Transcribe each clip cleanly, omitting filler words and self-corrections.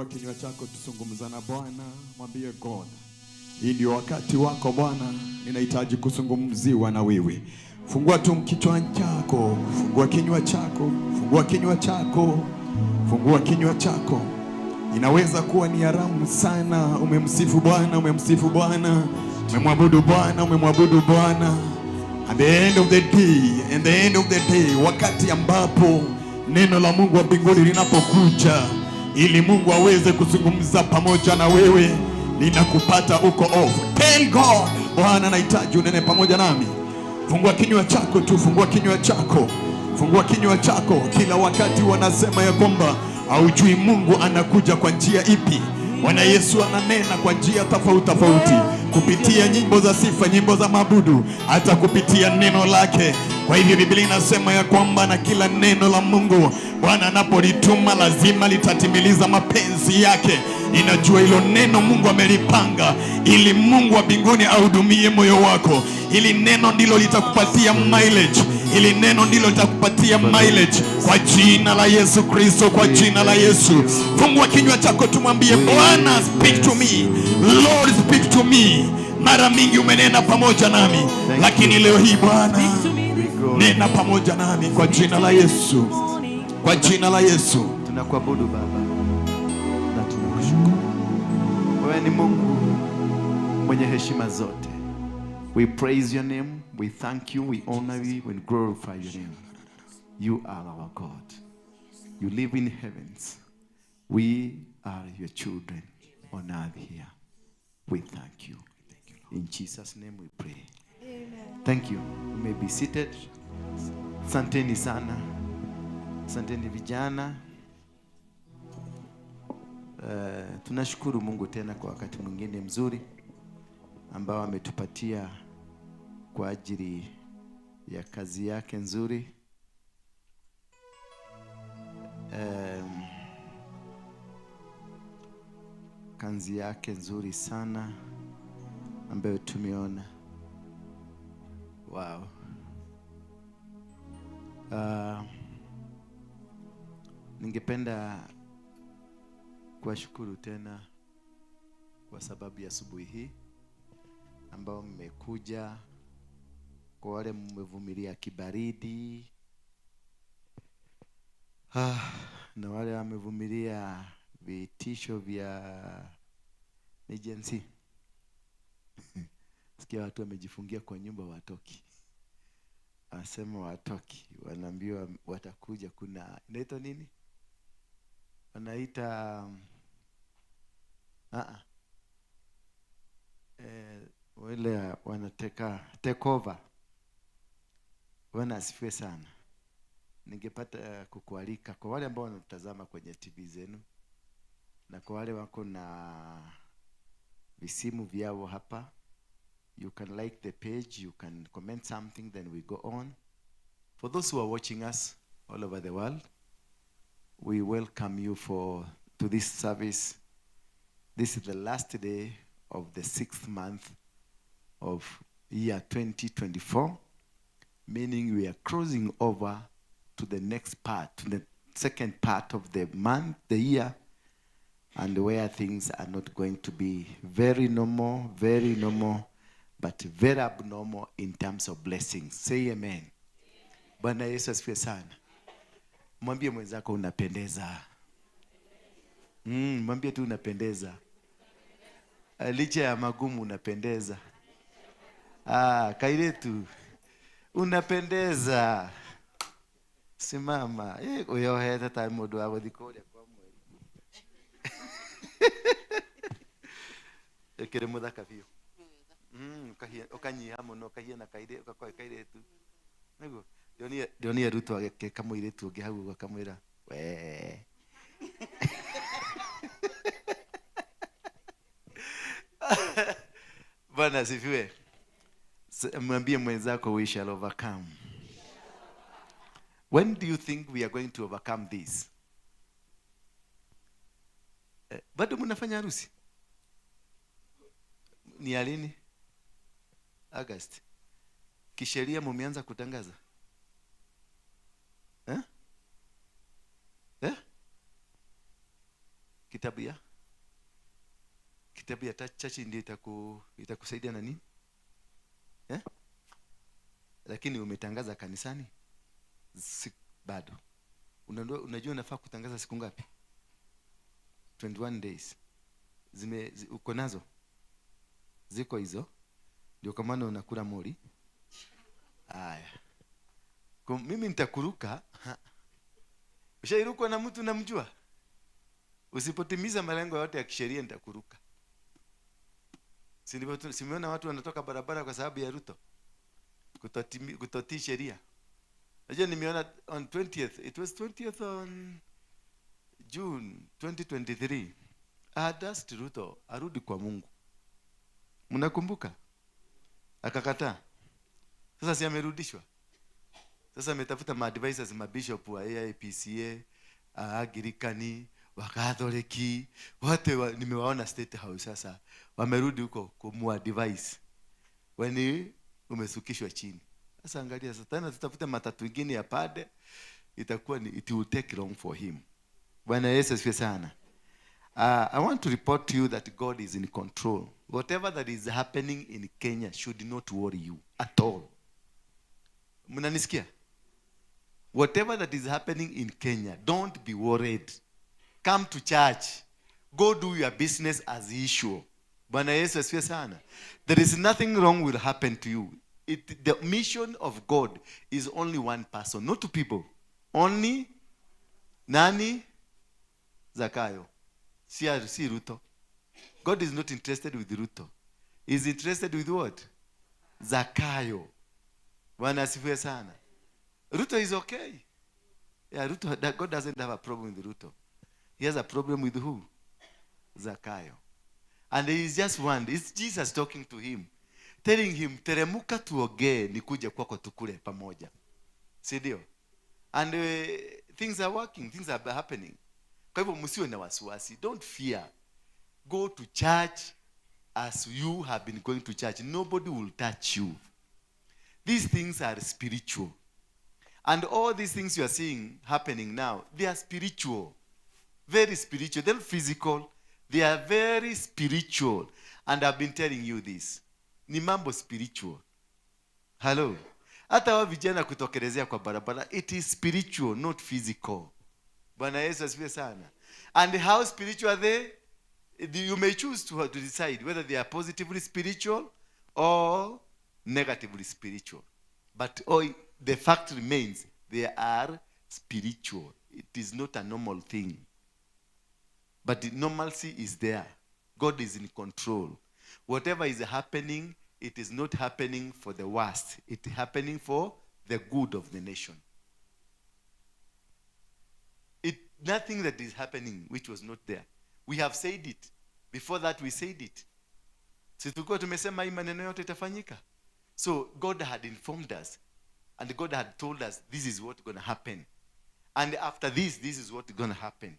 Fungua kinywa chako, tuzungumza na Bwana, mwambie God, hii ndio wakati wako Bwana, ninahitaji kuzungumziwa na wewe. Fungua tu kichwa chako, fungua kinywa chako, fungua kinywa chako, fungua kinywa chako. Inaweza kuwa ni haramu sana, umemsifu Bwana, umemsifu Bwana, umemwabudu Bwana, umemwabudu Bwana. At the end of the day, at the end of the day, wakati ambapo neno la Mungu wa mbinguni linapokuja ili Mungu aweze kuzungumza pamoja na wewe, linakupata uko off. Tell God, Bwana nahitaji unene pamoja nami. Fungua kinywa chako tu, fungua kinywa chako, fungua kinywa chako. Kila wakati wanasema ya kwamba haujui Mungu anakuja kwa njia ipi. Bwana Yesu ananena kwa njia tofauti tofauti, kupitia nyimbo za sifa, nyimbo za mabudu, hata kupitia neno lake. Kwa hivyo Biblia inasema ya kwamba na kila neno la Mungu Bwana anapolituma lazima litatimiliza mapenzi yake. Ninajua hilo neno Mungu amelipanga ili Mungu wa mbinguni ahudumie moyo wako. Hili neno ndilo litakupatia mileage. Hili neno ndilo litakupatia mileage kwa jina la Yesu Kristo, kwa jina la Yesu. Fungua kinywa chako tumwambie Bwana, speak to me. Lord, speak to me. Mara mingi umenena pamoja nami, lakini leo hii Bwana nena pamoja nami kwa jina la Yesu, kwa jina la Yesu. Tunakuabudu Baba na tunakushukuru. Wewe ni Mungu mwenye heshima zote. We praise your name, we thank you, we honor you, we glorify your name. You are our God. You live in heavens. We are your children on earth here. We thank you. In Jesus' name we pray. Amen. Thank you. You may be seated. Asanteni sana. Asanteni vijana. Tunashukuru Mungu tena kwa wakati mwingine mzuri ambao ametupatia kwa ajili ya kazi yake nzuri. Kazi yake nzuri sana ambayo tumeona. Wow. Ningependa kuwashukuru tena kwa sababu ya asubuhi hii ambao mmekuja, kwa wale mmevumilia kibaridi, na wale wamevumilia vitisho vya agency. Sikia watu wamejifungia kwa nyumba watoki. Anasema watoki, wanaambiwa watakuja, kuna inaitwa nini? Wanaita wale wanateka take over. Bwana asifiwe sana. Ningepata kukualika kwa wale ambao wanatazama kwenye TV zenu na kwa wale wako na visimu vyao hapa, you can like the page, you can comment something, then we go on. For those who are watching us all over the world, we welcome you to this service. This is the last day of the 6th month of year 2024, meaning we are crossing over to the next part, to the second part of the month, the year, and where things are not going to be very normal, but very abnormal in terms of blessings. Say amen. Bwana Yesu asifiwe sana. Mwambie mwenzako unapendeza. Mwambie tu unapendeza. Licha ya magumu unapendeza. Kairetu unapendeza. Simama. Uyohete ta mundu wa guthi kuria kwa mweri. Ekere muthaka biu. Ukanyiha muno, ukahiana kaire, ugakoe kairetu. Niguo. Ndionie Ruto agĩka mũirĩtu ũngĩ hau ũguo akamwĩra we. Bwana asifiwe. Mwambie mwenzako we shall overcome. When do you think we are going to overcome this? Bado mnafanya harusi? Ni ya lini? August. Kisheria mumeanza kutangaza? Kitabu ya church ndio itakusaidia na nini, eh? Lakini umetangaza kanisani? Si, bado. Unajua unafaa kutangaza siku ngapi? 21 days. Uko nazo? Ziko hizo? Ndio kwa maana unakula mori. Haya. Kwa mimi nitakuruka. Ushairukwa na mtu namjua? Usipotimiza malengo yote ya kisheria, nitakuruka. Si ndivyo? Simeona watu wanatoka barabara kwa sababu ya Ruto kutotii sheria. Najua nimeona on 20th, it was 20th on June 2023. I had asked Ruto arudi kwa Mungu. Mnakumbuka? Akakataa. Sasa si amerudishwa? Sasa ametafuta maadvisors, mabishop wa AIPCA, Anglikani, Wakatholiki, wote nimewaona State House sasa. Wamerudi huko kumuadvise. Weni umesukishwa chini. Sasa angalia, sasa tena tutafute matatu ingine ya pade, itakuwa ni, it will take long for him. Bwana Yesu asifiwe sana. I want to report to you that God is in control. Whatever that is happening in Kenya should not worry you at all. Mnanisikia? Whatever that is happening in Kenya, don't be worried. Come to church. Go do your business as usual. Bwana Yesu asifiwe sana. There is nothing wrong will happen to you. The mission of God is only one person, not two people. Only nani? Zakayo. Si Ruto. God is not interested with Ruto. He is interested with what? Zakayo. Bwana asifiwe sana. Ruto is okay. Yeah, Ruto, that God doesn't have a problem with Ruto. He has a problem with who? Zakayo. And he is just one. It's Jesus talking to him, telling him, "Teremuka tuongee, nikuje kwako tukule pamoja." Si ndio? And things are working, things are happening. Kwa hivyo msiwe na wasiwasi. Don't fear. Go to church as you have been going to church. Nobody will touch you. These things are spiritual. And all these things you are seeing happening now, they are spiritual. Very spiritual. They're not physical. They are very spiritual. And I've been telling you this. Ni mambo spiritual. Hello. Hata wa vijana kutokelezea kwa barabara, it is spiritual, not physical. Bwana Yesu asifiwe sana. And how spiritual are they? You may choose to decide whether they are positively spiritual or negatively spiritual. But oh, the fact remains, they are spiritual. It is not a normal thing. But the normalcy is there. God is in control. Whatever is happening, it is not happening for the worst. It is happening for the good of the nation. Nothing that is happening which was not there. We have said it. Before that, we said it. Si tulikuwa tumesema hii maneno yote itafanyika? So God had informed us and God had told us this is what going to happen. And after this, this is what going to happen.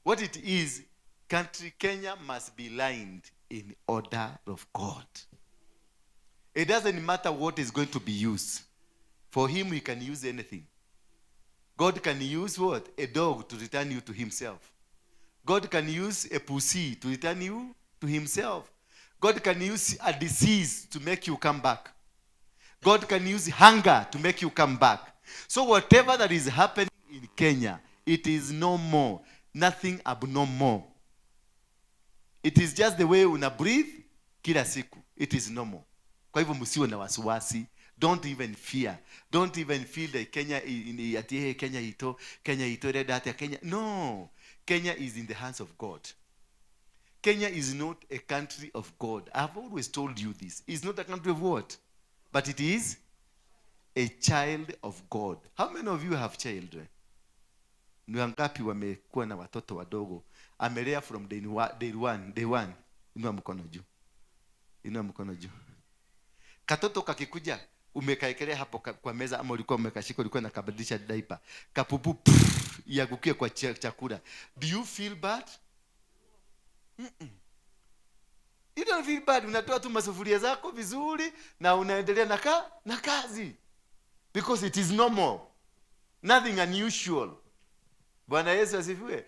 What it is, country Kenya must be lined in order of God. It doesn't matter what is going to be used. For him, he can use anything. God can use what? A dog to return you to himself. God can use a pussy to return you to himself. God can use a disease to make you come back. God can use hunger to make you come back. So whatever that is happening in Kenya, it is no more. Nothing abnormal. It is just the way una breathe kila siku. It is normal. Kwa hivyo msiwe na wasiwasi. Don't even fear. Don't even feel like Kenya ati, hey, Kenya ito, Kenya ito reda ati Kenya. No. Kenya is in the hands of God. Kenya is not a country of God. I've always told you this. It's not a country of what? But it is a child of God. How many of you have children? Ni wangapi wamekuwa na watoto wadogo? Amelea from day one, day one. Inua mkono juu. Inua mkono juu. Katoto kakikuja, umekaekelea hapo kwa meza ama ulikuwa umekashika, ulikuwa unakabadilisha diaper. Kapupu pff, iagukie kwa chakula. Do you feel bad? Mm-mm. You don't feel bad. Unatoa tu masufuria zako vizuri na unaendelea na kazi. Because it is normal. Nothing unusual. Bwana Yesu asifiwe.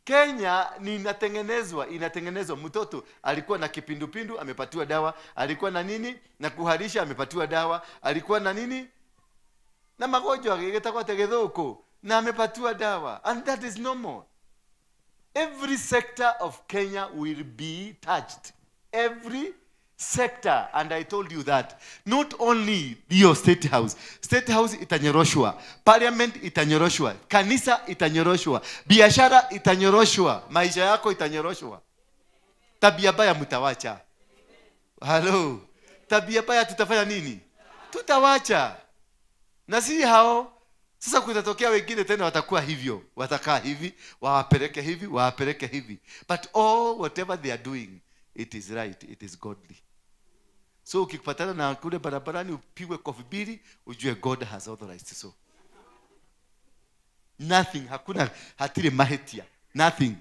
Kenya ni inatengenezwa, inatengenezwa. Mtoto alikuwa na kipindupindu amepatiwa dawa, alikuwa na nini na kuharisha amepatiwa dawa, alikuwa na nini na magonjwa gĩtagwo atĩ gĩthũkũ na amepatiwa dawa, and that is normal. Every sector of Kenya will be touched, every sector. And I told you that not only hiyo State House. State House itanyoroshwa, Parliament itanyoroshwa, kanisa itanyoroshwa, biashara itanyoroshwa, maisha yako itanyoroshwa. Tabia baya mtawacha. Halo, tabia baya tutafanya nini? Tutawacha. Na si hao sasa, kutatokea wengine tena watakuwa hivyo, watakaa hivi, wawapeleke hivi, wawapeleke hivi. But all whatever they are doing, it is right, it is godly. So ukipatana na kule barabarani upigwe kofi mbili, ujue God has authorized. So nothing, hakuna hatiri mahetia, nothing,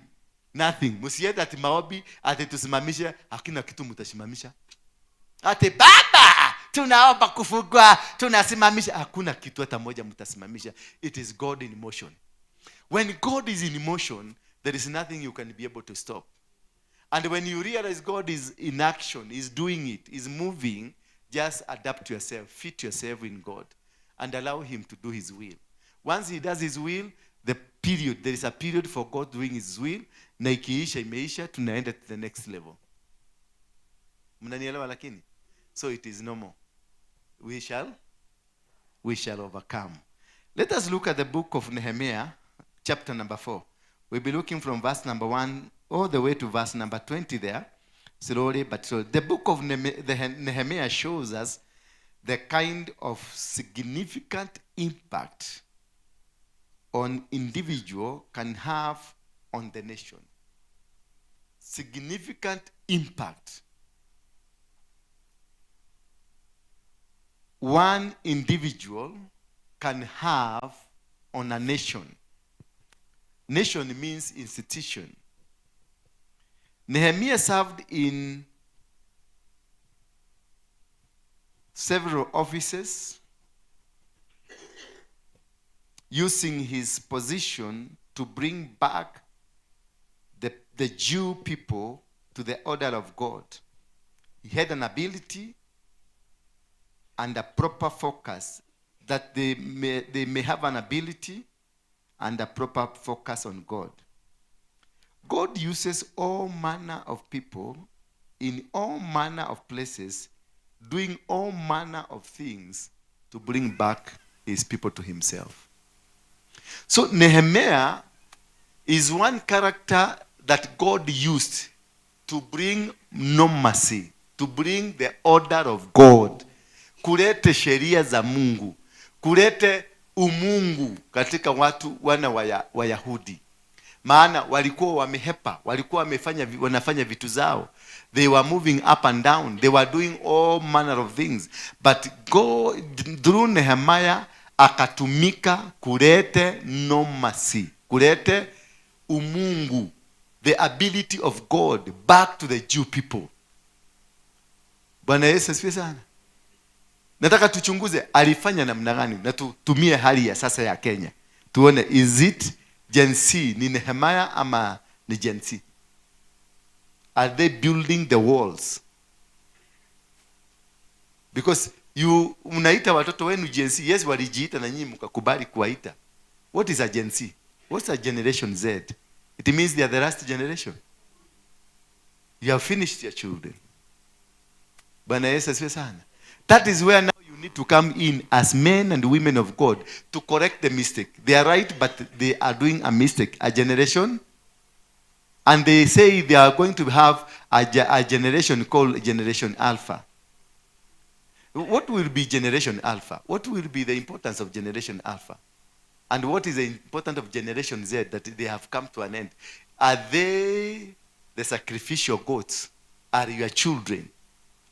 nothing. Msiende ati maombi ati tusimamishe, hakuna kitu mtasimamisha. Ati baba tunaomba kufungwa, tunasimamisha, hakuna kitu hata moja mtasimamisha. It is God in motion. When God is in motion, there is nothing you can be able to stop. And when you realize God is in action, is doing it, is moving, just adapt yourself, fit yourself in God, and allow him to do his will. Once he does his will, the period, there is a period for God doing his will, na ikiisha imeisha, tunaenda to the next level. Mnanielewa lakini? So it is normal. We shall overcome. Let us look at the book of Nehemiah, chapter number 4. We'll be looking from verse number 1 all the way to verse number 20 there. Slowly but slowly. The book of Nehemiah shows us the kind of significant impact on individual can have on the nation. Significant impact one individual can have on a nation. Nation means institution. Nehemiah served in several offices, using his position to bring back the Jew people to the order of God. He had an ability and a proper focus, that they may have an ability and a proper focus on God. God uses all manner of people in all manner of places, doing all manner of things to bring back his people to himself. So Nehemiah is one character that God used to bring normalcy, to bring the order of God, kulete sheria za Mungu, kulete umungu katika watu wana wa Wayahudi. Maana walikuwa wamehepa, walikuwa wanafanya vitu zao. They were moving up and down. They were doing all manner of things. But God, through Nehemiah, akatumika kulete normalcy, kulete umungu, the ability of God back to the Jew people. Bwana Yesu asifiwe sana. Nataka tuchunguze alifanya namna gani na tutumie hali ya sasa ya Kenya. Tuone, is it Gen Z, ni Nehemiah ama ni Gen Z? Are they building the walls? Because you mnaita watoto wenu Gen Z. Yes, walijiita na nyinyi mkakubali kuwaita. What is a Gen Z? What's a Generation Z? It means they are the last generation. You have finished your children. Bwana Yesu asifiwe sana. That is where now you need to come in as men and women of God to correct the mistake. They are right, but they are doing a mistake. A generation. And they say they are going to have a generation called Generation Alpha. What will be Generation Alpha? What will be the importance of Generation Alpha? And what is the importance of Generation Z that they have come to an end? Are they the sacrificial goats? Are your children?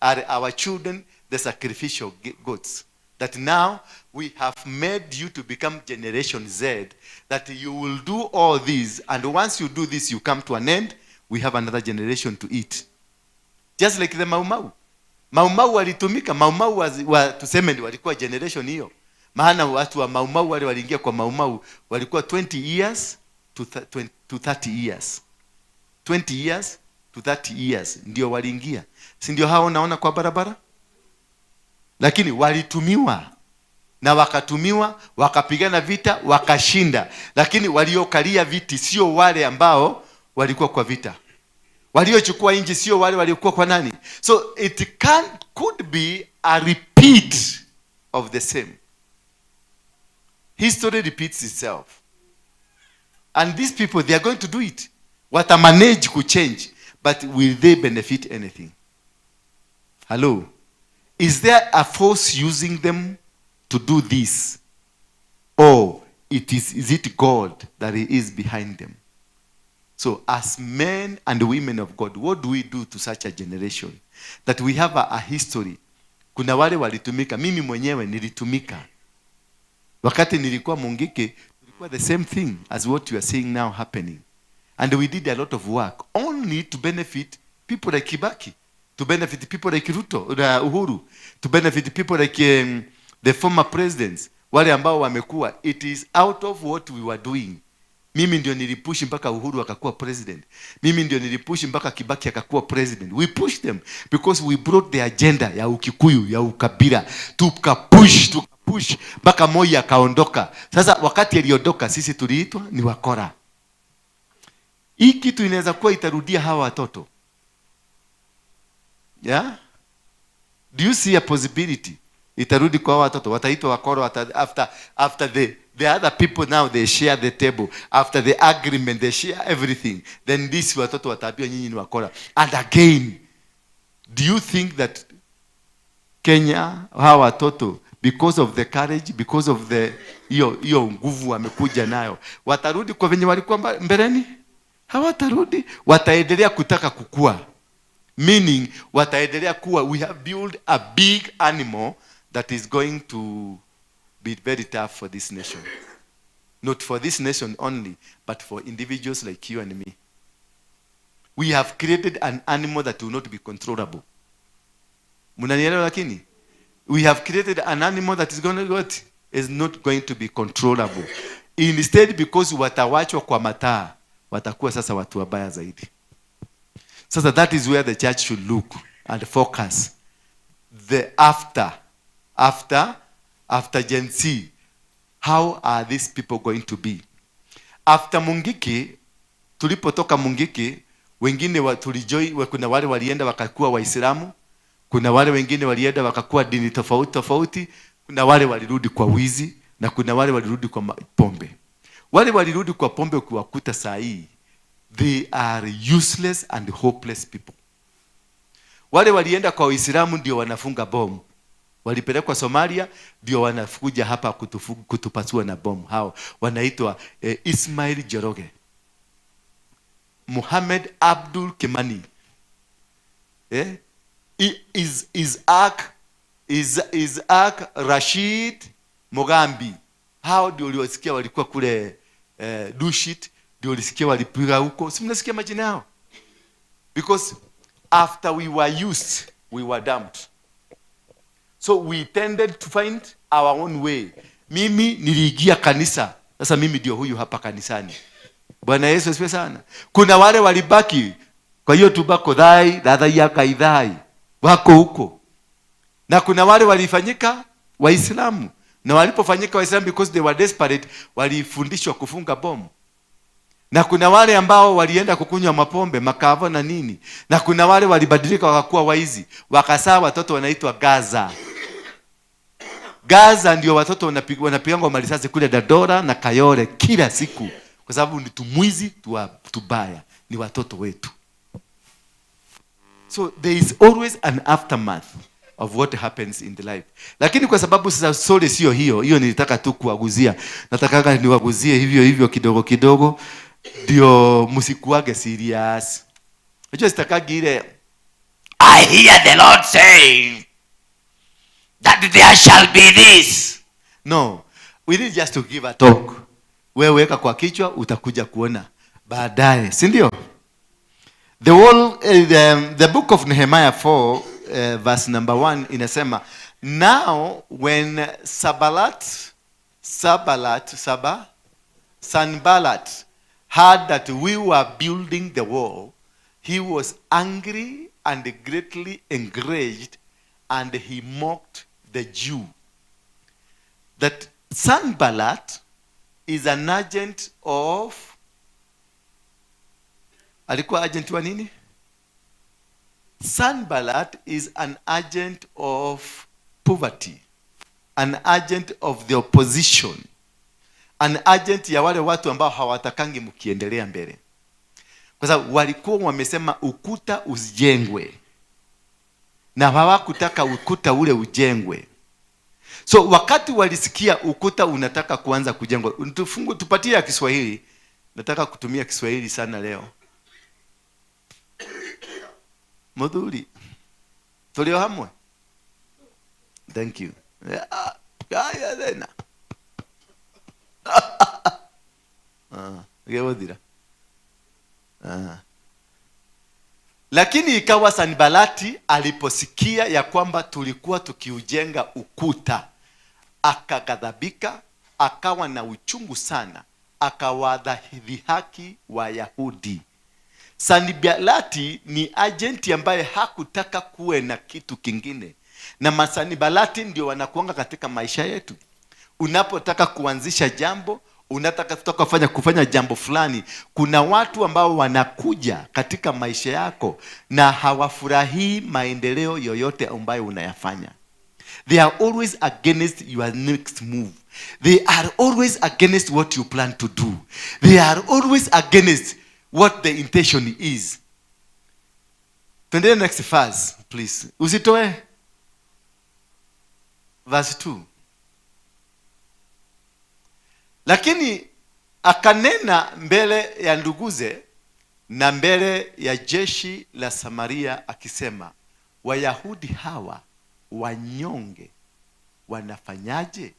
Are our children the sacrificial goats? That now we have made you to become Generation Z, that you will do all this, and once you do this, you come to an end, we have another generation to eat. Just like the Mau Mau. Mau Mau walitumika, Mau Mau tuseme ni walikuwa generation hiyo. Maana watu wa Mau Mau wale waliingia kwa Mau Mau walikuwa 20 years to 20 to 30 years, 20 years to 30 years ndio waliingia. Si ndio hao unaona kwa barabara? Lakini walitumiwa na wakatumiwa, wakapigana vita, wakashinda. Lakini waliokalia viti sio wale ambao walikuwa kwa vita. Waliochukua nchi sio wale waliokuwa kwa nani. So it could be a repeat of the same. History repeats itself. And these people, they are going to do it. Wata manage ku change, but will they benefit anything? Hello? Is there a force using them to do this? Or is it God that is behind them? So as men and women of God, what do we do to such a generation? That we have a history. Kuna wale walitumika, mimi mwenyewe nilitumika. Wakati nilikuwa Mungiki, tulikuwa the same thing as what you are seeing now happening. And we did a lot of work only to benefit people like Kibaki, to benefit people like Ruto, Uhuru, to benefit people like the former presidents, wale ambao wamekuwa. It is out of what we were doing. Mimi ndio nilipush mpaka Uhuru akakuwa president. Mimi ndio nilipush mpaka Kibaki akakuwa president. We pushed them because we brought the agenda ya Ukikuyu, ya ukabila. Tukapush, tukapush mpaka Moi akaondoka. Sasa wakati aliondoka, sisi tuliitwa ni wakora. Hii kitu inaweza kuwa itarudia hawa watoto. Yeah? Do you see a possibility? Itarudi kwa hawa watoto, wataitwa wakora after the other people now they share the table. After the agreement they share everything. Then this watoto wataambiwa nyinyi ni wakora. And again, do you think that Kenya hawa watoto, because of the courage, because of the hiyo nguvu wamekuja nayo, watarudi kwa venye walikuwa mbeleni? Hawatarudi, wataendelea kutaka kukua. Meaning wataendelea kuwa, we have built a big animal that is going to be very tough for this nation. Not for this nation only, but for individuals like you and me. We have created an animal that will not be controllable. Mnanielewa lakini? We have created an animal that is going to what? Is not going to be controllable. Instead, because watawachwa kwa mataa, watakuwa sasa watu wabaya zaidi. Sasa that is where the church should look and focus. The after Gen Z, how are these people going to be? After Mungiki, tulipotoka Mungiki, wengine wa, tulijoi, kuna wale walienda wakakuwa Waislamu, kuna wale wengine walienda wakakuwa dini tofauti tofauti, kuna wale walirudi kwa wizi na kuna wale walirudi kwa pombe. Wale walirudi kwa pombe ukiwakuta saa hii, they are useless and hopeless people. Wale walienda kwa Waislamu ndio wanafunga bomu. Walipelekwa Somalia ndio wanakuja hapa kutupasua na bomu. Hao wanaitwa Ismail Njoroge, Muhammad Abdul Kimani, Isaac Rashid Mugambi. Hao ndio uliosikia walikuwa kule Dusit, ndio ulisikia walipiga huko. Si mnasikia majina yao? Because after we were used, we were dumped. So we tended to find our own way. Mimi niliingia kanisa. Sasa mimi ndio huyu hapa kanisani. Bwana Yesu asifiwe sana. Kuna wale walibaki kwa hiyo tubako dhai, dhadha ya kaidhai. Wako huko. Na kuna wale walifanyika Waislamu. Na walipofanyika Waislamu, because they were desperate, walifundishwa kufunga bomu. Na kuna wale ambao walienda kukunywa mapombe, makavo na nini. Na kuna wale walibadilika wakakuwa waizi. Wakasaa watoto wanaitwa Gaza. Gaza ndio watoto wanapigwa marisasi kule Dandora na Kayole kila siku. Kwa sababu ni tumwizi tubaya, ni watoto wetu. So there is always an aftermath of what happens in the life. Lakini kwa sababu sasa story sio hiyo, hiyo nilitaka tu kuwaguzia. Nataka niwaguzie hivyo hivyo kidogo kidogo ndio msikuage serious. Unajua sitakagi ile I hear the Lord saying that there shall be this. No, we need just to give a talk. Wewe weka kwa kichwa, utakuja kuona baadaye, si ndio? The book of Nehemiah 4 verse number 1 inasema, now when Sabalat, Sabalat, Saba, Sanballat heard that we were building the wall, he was angry and greatly enraged, and he mocked the Jew. That Sanballat is an agent of, alikuwa agent wa nini? Sanballat is an agent of poverty, an agent of the opposition, an agent ya wale watu ambao hawatakangi mkiendelea mbele, kwa sababu walikuwa wamesema ukuta usijengwe na hawakutaka ukuta ule ujengwe. So wakati walisikia ukuta unataka kuanza kujengwa, tufungu tupatie ya Kiswahili. Nataka kutumia Kiswahili sana leo. Mudhuri, tulio hamwe. Thank you. Yeah, haya tena. Ah, gewothira. Ah. Lakini ikawa Sanbalati aliposikia ya kwamba tulikuwa tukiujenga ukuta, akaghadhabika, akawa na uchungu sana, akawadhihaki Wayahudi. Sanbalati ni agenti ambaye hakutaka kuwe na kitu kingine, na masanibalati ndio wanakuanga katika maisha yetu. Unapotaka kuanzisha jambo, unataka kufanya jambo fulani, kuna watu ambao wanakuja katika maisha yako na hawafurahii maendeleo yoyote ambayo unayafanya. They are always against your next move. They are always against what you plan to do. They are always against what the intention is. Tuendelee next verse, please. Usitoe verse 2. Lakini akanena mbele ya nduguze na mbele ya jeshi la Samaria akisema, Wayahudi hawa wanyonge wanafanyaje?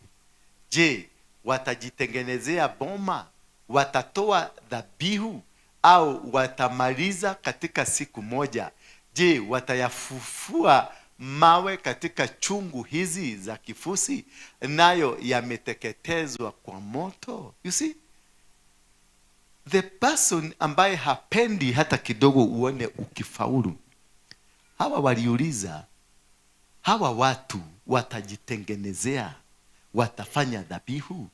Je, watajitengenezea boma? Watatoa dhabihu au watamaliza katika siku moja? Je, watayafufua mawe katika chungu hizi za kifusi, nayo yameteketezwa kwa moto? You see, the person ambaye hapendi hata kidogo uone ukifaulu. Hawa waliuliza, hawa watu watajitengenezea, watafanya dhabihu,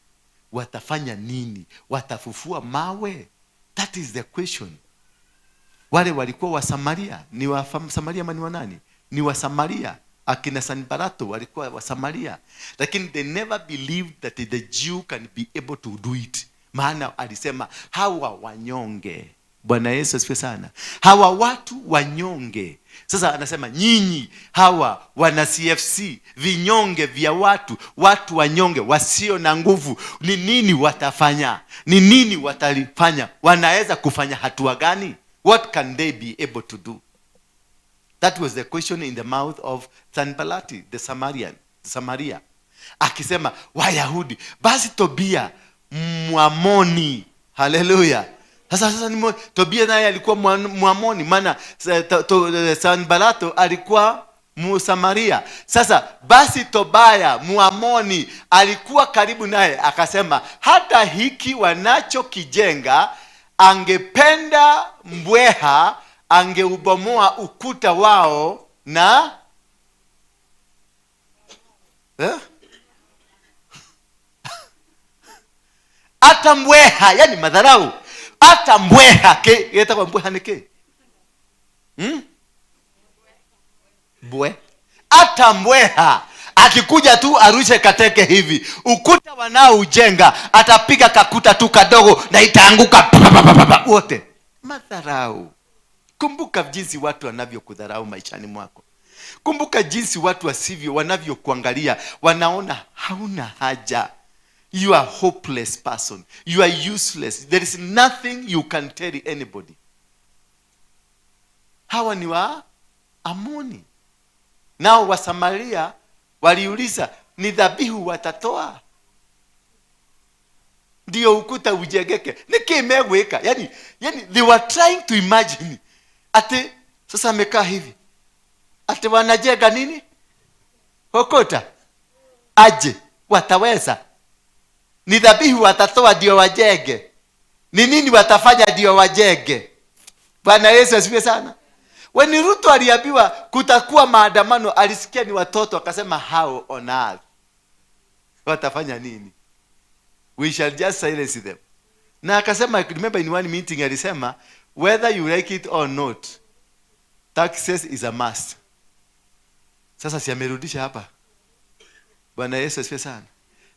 watafanya nini, watafufua mawe? That is the question. Wale walikuwa wa Samaria, ni wa Samaria ama ni wa nani? Ni wa Samaria. Akina Sanbalato walikuwa wa Samaria, lakini they never believed that the Jew can be able to do it. Maana alisema hawa wanyonge. Bwana Yesu asifiwe sana. Hawa watu wanyonge. Sasa anasema nyinyi hawa wana CFC, vinyonge vya watu, watu wanyonge wasio na nguvu, ni nini watafanya? Ni nini watalifanya? Wanaweza kufanya hatua gani? What can they be able to do? That was the question in the mouth of Sanbalati, the Samarian, Samaria. Akisema Wayahudi, basi Tobia Mwamoni, haleluya. Sasa ni Tobia naye alikuwa Mwamoni, maana Sanbalato alikuwa Msamaria. Sasa basi Tobaya Mwamoni alikuwa karibu naye, akasema hata hiki wanachokijenga angependa mbweha angeubomoa ukuta wao na hata mbweha, yani madharau, hata mbweha ke yeta mbweha ni ke Bwe. Hata mbweha akikuja tu arushe kateke hivi, ukuta wanaoujenga atapiga kakuta tu kadogo na itaanguka wote. Madharau. Kumbuka jinsi watu wanavyokudharau maishani mwako. Kumbuka jinsi watu wasivyo wanavyokuangalia, wanaona hauna haja. You are hopeless person. You are useless. There is nothing you can tell anybody. Hawa ni wa Amoni. Nao wa Samaria waliuliza, ni dhabihu watatoa ndio ukuta ujengeke? Nikimeweka. Yani they were trying to imagine. Ate sasa amekaa hivi, ate wanajenga nini? Ukuta. Aje wataweza? Ni dhabihu watatoa ndio wajenge? Ni nini watafanya ndio wajenge? Bwana Yesu asifiwe sana. When Ruto aliambiwa kutakuwa maandamano, alisikia ni watoto, akasema how on earth watafanya nini? We shall just silence them. Na akasema, remember in one meeting alisema, whether you like it or not, taxes is a must. Sasa si amerudisha hapa. Bwana Yesu asifiwe sana.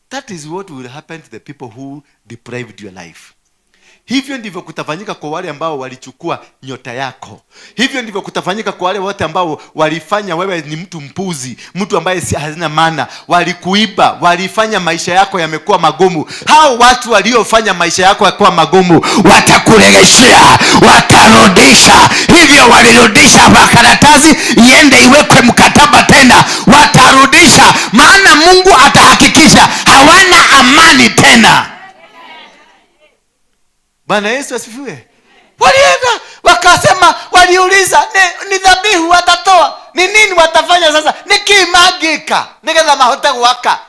That is what will happen to the people who deprived your life. Hivyo ndivyo kutafanyika kwa wale ambao walichukua nyota yako. Hivyo ndivyo kutafanyika kwa wale wote ambao walifanya wewe ni mtu mpuzi, mtu ambaye hazina maana, walikuiba, walifanya maisha yako yamekuwa magumu. Hao watu waliofanya maisha yako yakuwa magumu watakuregeshea, watarudisha. Hivyo walirudisha makaratasi iende iwekwe mkataba tena, watarudisha, maana Mungu atahakikisha hawana amani tena. Bwana Yesu asifiwe. Walienda wakasema, waliuliza ni dhabihu watatoa, ni nini watafanya sasa? Ni kimagika nigetha mahote gwaka.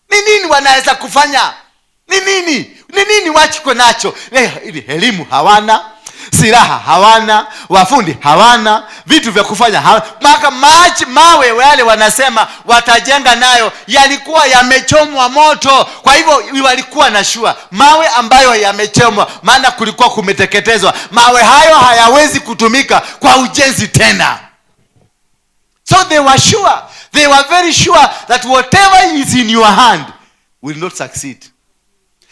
Ni nini wanaweza kufanya? Ni nini? Ni nini wachiko nacho? Ili elimu hawana, silaha hawana, wafundi hawana, vitu vya kufanya hawana. Maka maji mawe wale wanasema watajenga nayo yalikuwa yamechomwa moto. Kwa hivyo walikuwa na shua mawe ambayo yamechomwa, maana kulikuwa kumeteketezwa. Mawe hayo hayawezi kutumika kwa ujenzi tena. So they were sure, they were very sure that whatever is in your hand will not succeed.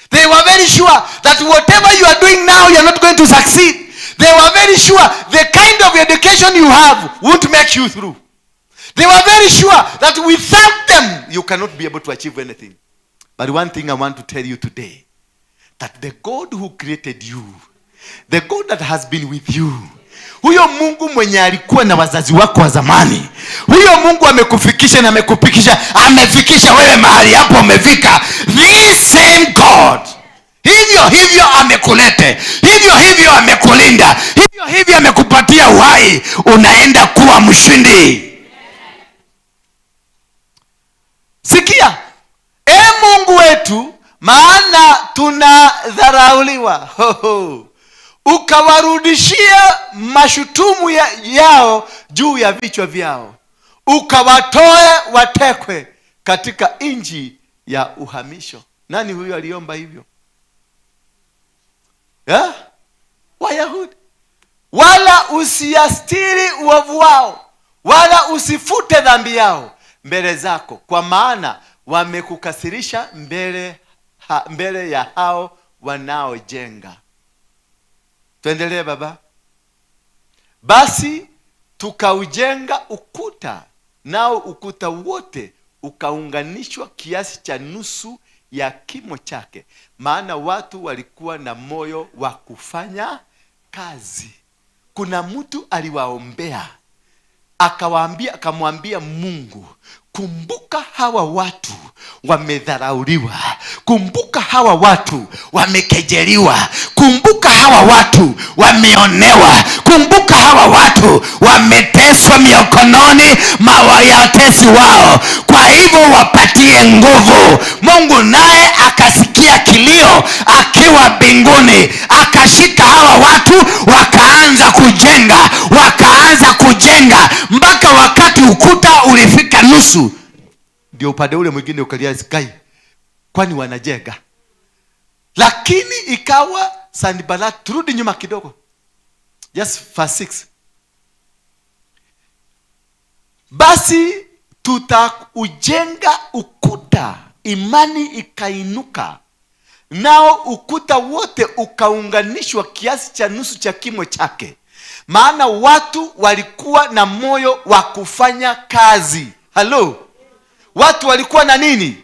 They were very sure that whatever you are doing now, you are not going to succeed. They were very sure the kind of education you have won't make you through. They were very sure that without them, you cannot be able to achieve anything. But one thing I want to tell you today, that the God who created you, the God that has been with you, huyo Mungu mwenye alikuwa na wazazi wako wa zamani, huyo Mungu amekufikisha na amekupikisha, amefikisha wewe mahali hapo umefika. This same God, hivyo hivyo amekulete, hivyo hivyo amekulinda, hivyo hivyo amekupatia uhai, unaenda kuwa mshindi. Sikia, Mungu wetu, maana tunadharauliwa. Ukawarudishia mashutumu yao juu ya vichwa vyao, ukawatoe watekwe katika nchi ya uhamisho. Nani huyu aliomba hivyo? Wayahudi. Wala usiastiri uovu wao, wala usifute dhambi yao mbele zako, kwa maana wamekukasirisha mbele ya hao wanaojenga. Tuendelee baba. Basi tukaujenga ukuta, nao ukuta wote ukaunganishwa kiasi cha nusu ya kimo chake, maana watu walikuwa na moyo wa kufanya kazi. Kuna mtu aliwaombea, akawaambia, akamwambia Mungu, kumbuka hawa watu wamedharauliwa, kumbuka hawa watu wamekejeliwa, kumbuka hawa watu wameonewa, kumbuka hawa watu wameteswa mikononi mwa watesi wao, kwa hivyo wapatie nguvu. Mungu naye akasikia kilio akiwa mbinguni, akashika hawa watu wakaanza kujenga, wakaanza kujenga mpaka wakati ukuta ulifika nusu. Ndio upande ule mwingine ukalia sky, kwani wanajenga? Lakini ikawa Sanballat, turudi nyuma kidogo, just verse 6. Basi tutaujenga ukuta, imani ikainuka, nao ukuta wote ukaunganishwa kiasi cha nusu cha kimo chake, maana watu walikuwa na moyo wa kufanya kazi. Hello? Watu walikuwa na nini?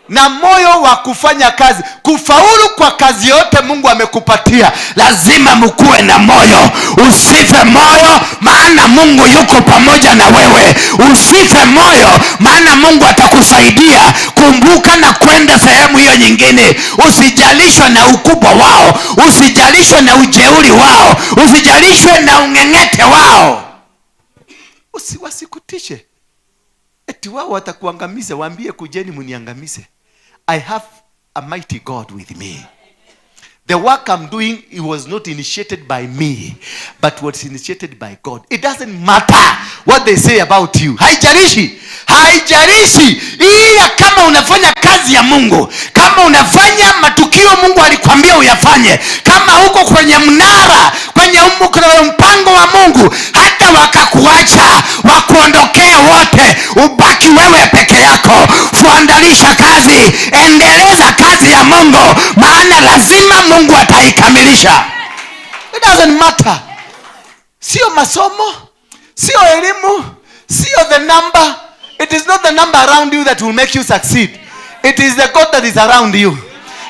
Na moyo wa kufanya kazi. Kufaulu kwa kazi yote Mungu amekupatia, lazima mkuwe na moyo. Usife moyo, maana Mungu yuko pamoja na wewe. Usife moyo, maana Mungu atakusaidia kumbuka na kwenda sehemu hiyo nyingine. Usijalishwe na ukubwa wao, usijalishwe na ujeuri wao, usijalishwe na ung'eng'ete wao. Wasikutishe eti wao watakuangamiza. Waambie kujeni mniangamize. I have a mighty God with me. The work I'm doing, it was not initiated by me, but was initiated by God. It doesn't matter what they say about you. Haijalishi, haijalishi, ila kama unafanya kazi ya Mungu, kama unafanya matukio Mungu alikwambia uyafanye, kama uko kwenye mnara, kwenye mpango wa Mungu, hata wakakuacha wakuondokee wote, ubaki wewe peke yako, fuandalisha kazi, endeleza kazi ya Mungu, maana lazima Mungu ataikamilisha. It doesn't matter. Sio masomo, sio elimu, sio the number. It is not the number around you that will make you succeed. It is the God that is around you.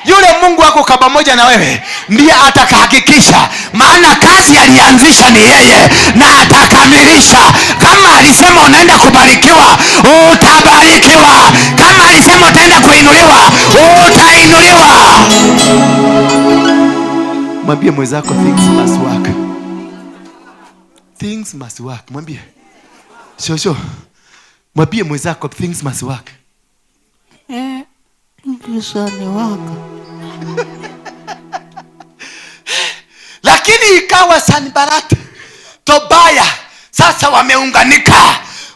Yule Mungu wako kwa pamoja na wewe ndiye atakahakikisha, maana kazi alianzisha ni yeye na atakamilisha. Kama alisema unaenda kubarikiwa, utabarikiwa. Kama alisema utaenda kuinuliwa, utainuliwa. Mwambie mwenzako, things must work. Things must work. Mwambie. Shosho. Mwambie mwenzako, things must work. Lakini ikawa Sanbalati, Tobaya, sasa wameunganika.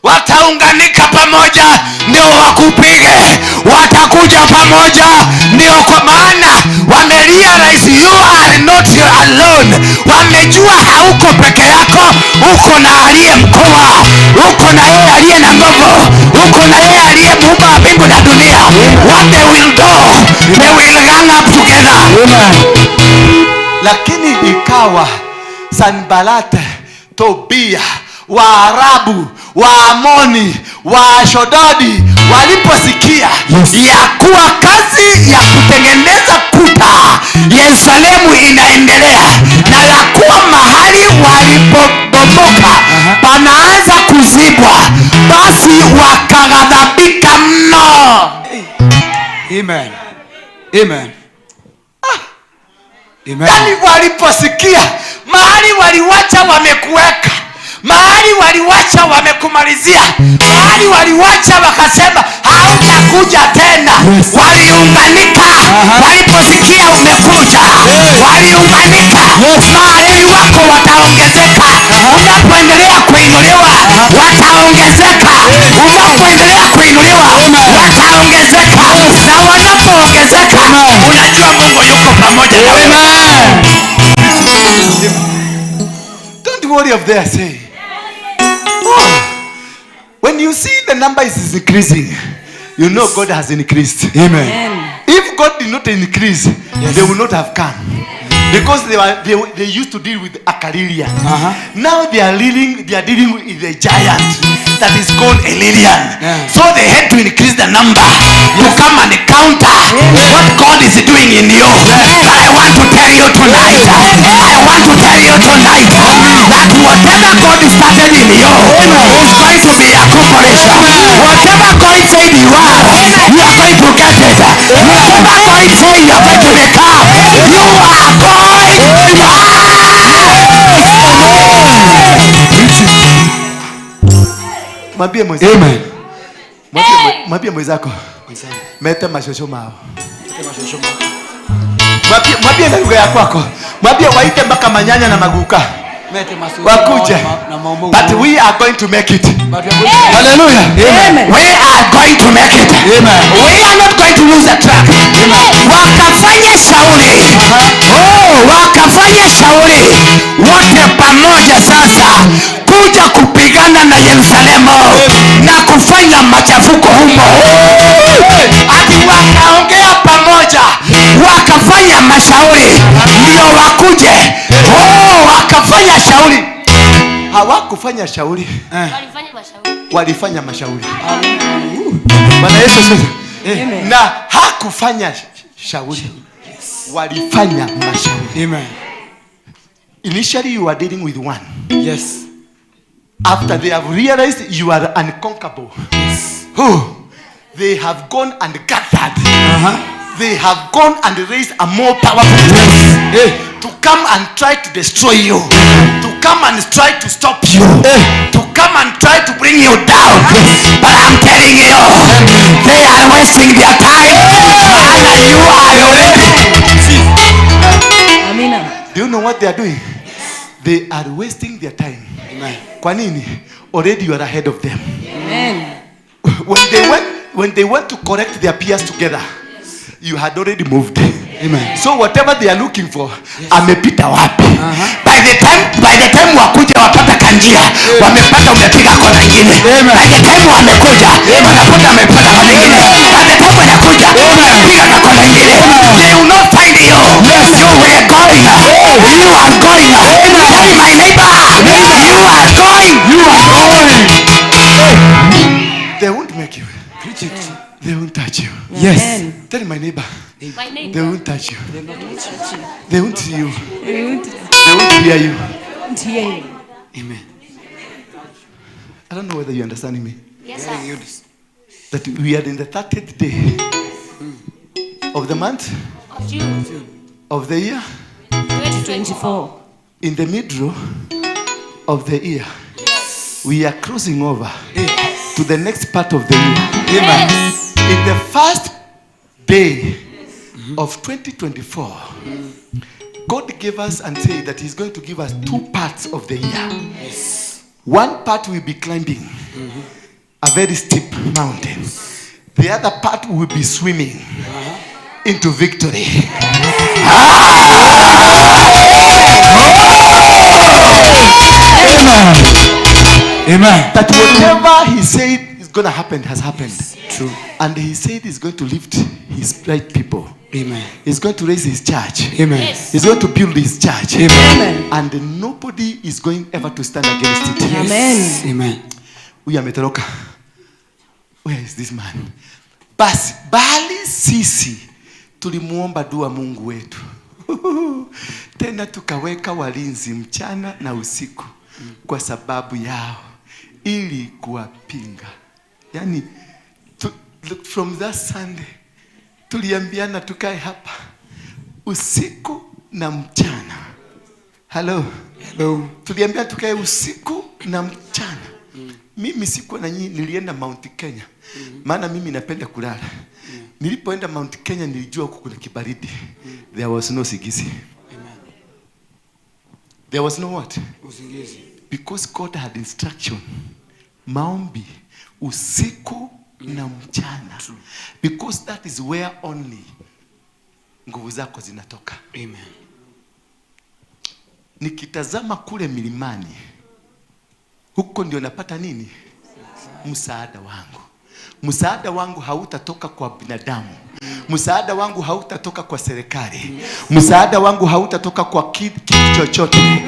Wataunganika pamoja ndio wakupige, watakuja pamoja ndio, kwa maana wamerealize you are not alone. Wamejua hauko peke yako, uko na aliye mkuu, uko na yeye aliye na nguvu, uko na yeye aliye muumba wa mbingu na dunia. What they will do, they will gang up together. Amen. Lakini ikawa Sanbalati, Tobia, Waarabu, Waamoni, Waashdodi waliposikia ya kuwa kazi ya kutengeneza kuta Yerusalemu inaendelea, na ya kuwa mahali walipobomoka panaanza kuzibwa, basi wakaghadhabika mno. Amen. Amen. Amen. Yaani waliposikia mahali waliwacha wamekuweka, mahali waliwacha wamekumalizia, mahali waliwacha wakasema hautakuja tena. Yes. Waliunganika. Waliposikia umekuja, waliunganika. Yes. Maadui wako wataongezeka. Unapoendelea kuinuliwa, wataongezeka. Unapoendelea kuinuliwa, wataongezeka. Na wanapoongezeka, unajua Mungu yuko pamoja na wewe. Don't worry of their say. Oh, when you see the number is increasing, you know God has increased. Amen. If God did not increase, they will not have come. Because they used to deal with Akalilian. Now they are dealing with a giant that is called Elilian. Yeah. So they had to increase the number to come and counter what God is doing in you. But I want to tell you tonight, I want to tell you tonight that whatever God started in you is going to be accomplished. Whatever God said you are, you are going to get it. Whatever God said you are going to become, you are going to. Mwambie mwenzako. Amen. Mwambie mwenzako. Mete mashosho mao. Mwambie na lugha ya kwako. Mwambie waite mpaka manyanya na maguka. Wakuje. But we are going to make it. Hallelujah. Amen. We are going to make it. Amen. We are not going to lose the track. Wakafanya shauri. Oh, wakafanya shauri wote pamoja sasa kuja kupigana na Yerusalemu na kufanya machafuko humo. Ati wakaongea pamoja, wakafanya mashauri ndio wakuje. Oh, wakafanya shauri. Hawakufanya shauri. Walifanya mashauri. Bwana Yesu asifiwe. Na hakufanya shauri. Walifanya mashauri. Amen. Initially you are dealing with one. Yes. After they have realized you are unconquerable. Yes. Who? They have gone and gathered. They have gone and raised a more powerful force to come and try to destroy you, to come and try to stop you, to come and try to bring you down. But I'm telling you, they are wasting their time. And you are already. doing? They are wasting their time. Amen. Kwa nini? Already you are ahead of them. Amen. When they went to correct their peers together, you had already moved. Amen. So whatever they are looking for, amepita wapi? By the time wakuja wapata kanjia, wamepata umepiga kona nyingine. By the time wamekuja, wanapata amepata kona nyingine. By the time wanakuja, wamepiga kona nyingine. They will not find you. You were going. You are going. Tell my neighbor, you are going. You are going. They won't make you. Preach it. They won't touch you. Yes. Amen. Tell my neighbor, My neighbor. they won't touch you. They won't see you. They won't They won't hear you. hear you. Amen. I don't know whether you understand me. Yes, sir. That we are in the 30th day of the month, Of June of the year, 2024. in the middle of the year. We are crossing over to the next part of the year. Yes. In the first day of 2024, God gave us and said that He's going to give us two parts of the year. Yes. One part will be climbing a very steep mountain. The other part will be swimming into victory. Amen. That whatever He said is going to happen has happened. True. And He said He's going to lift His right people. Amen. He's going to raise His church. Amen. Yes. He's going to build His church. Amen. And nobody is going ever to stand against it. Amen. Amen. Huyu ametoroka. Where is this man? Basi, bali sisi tulimuomba dua Mungu wetu. Tena tukaweka walinzi mchana na usiku kwa sababu yao ili kuwapinga. Yani, look, from that Sunday tuliambiana tukae hapa usiku na mchana. Hello. Hello. Tuliambiana tukae usiku na mchana. Mimi sikuwa na nyinyi, nilienda Mount Kenya. Maana mimi napenda kulala. Nilipoenda Mount Kenya nilijua huko kuna kibaridi. There was no usingizi. Amen. There was no what? Usingizi. Because God had instruction. Maombi usiku na mchana. Because that is where only nguvu zako zinatoka. Amen. Nikitazama kule milimani, huko ndio napata nini? Msaada wangu. Msaada wangu hautatoka kwa binadamu. Msaada wangu hautatoka kwa serikali. Msaada wangu hautatoka kwa kitu chochote.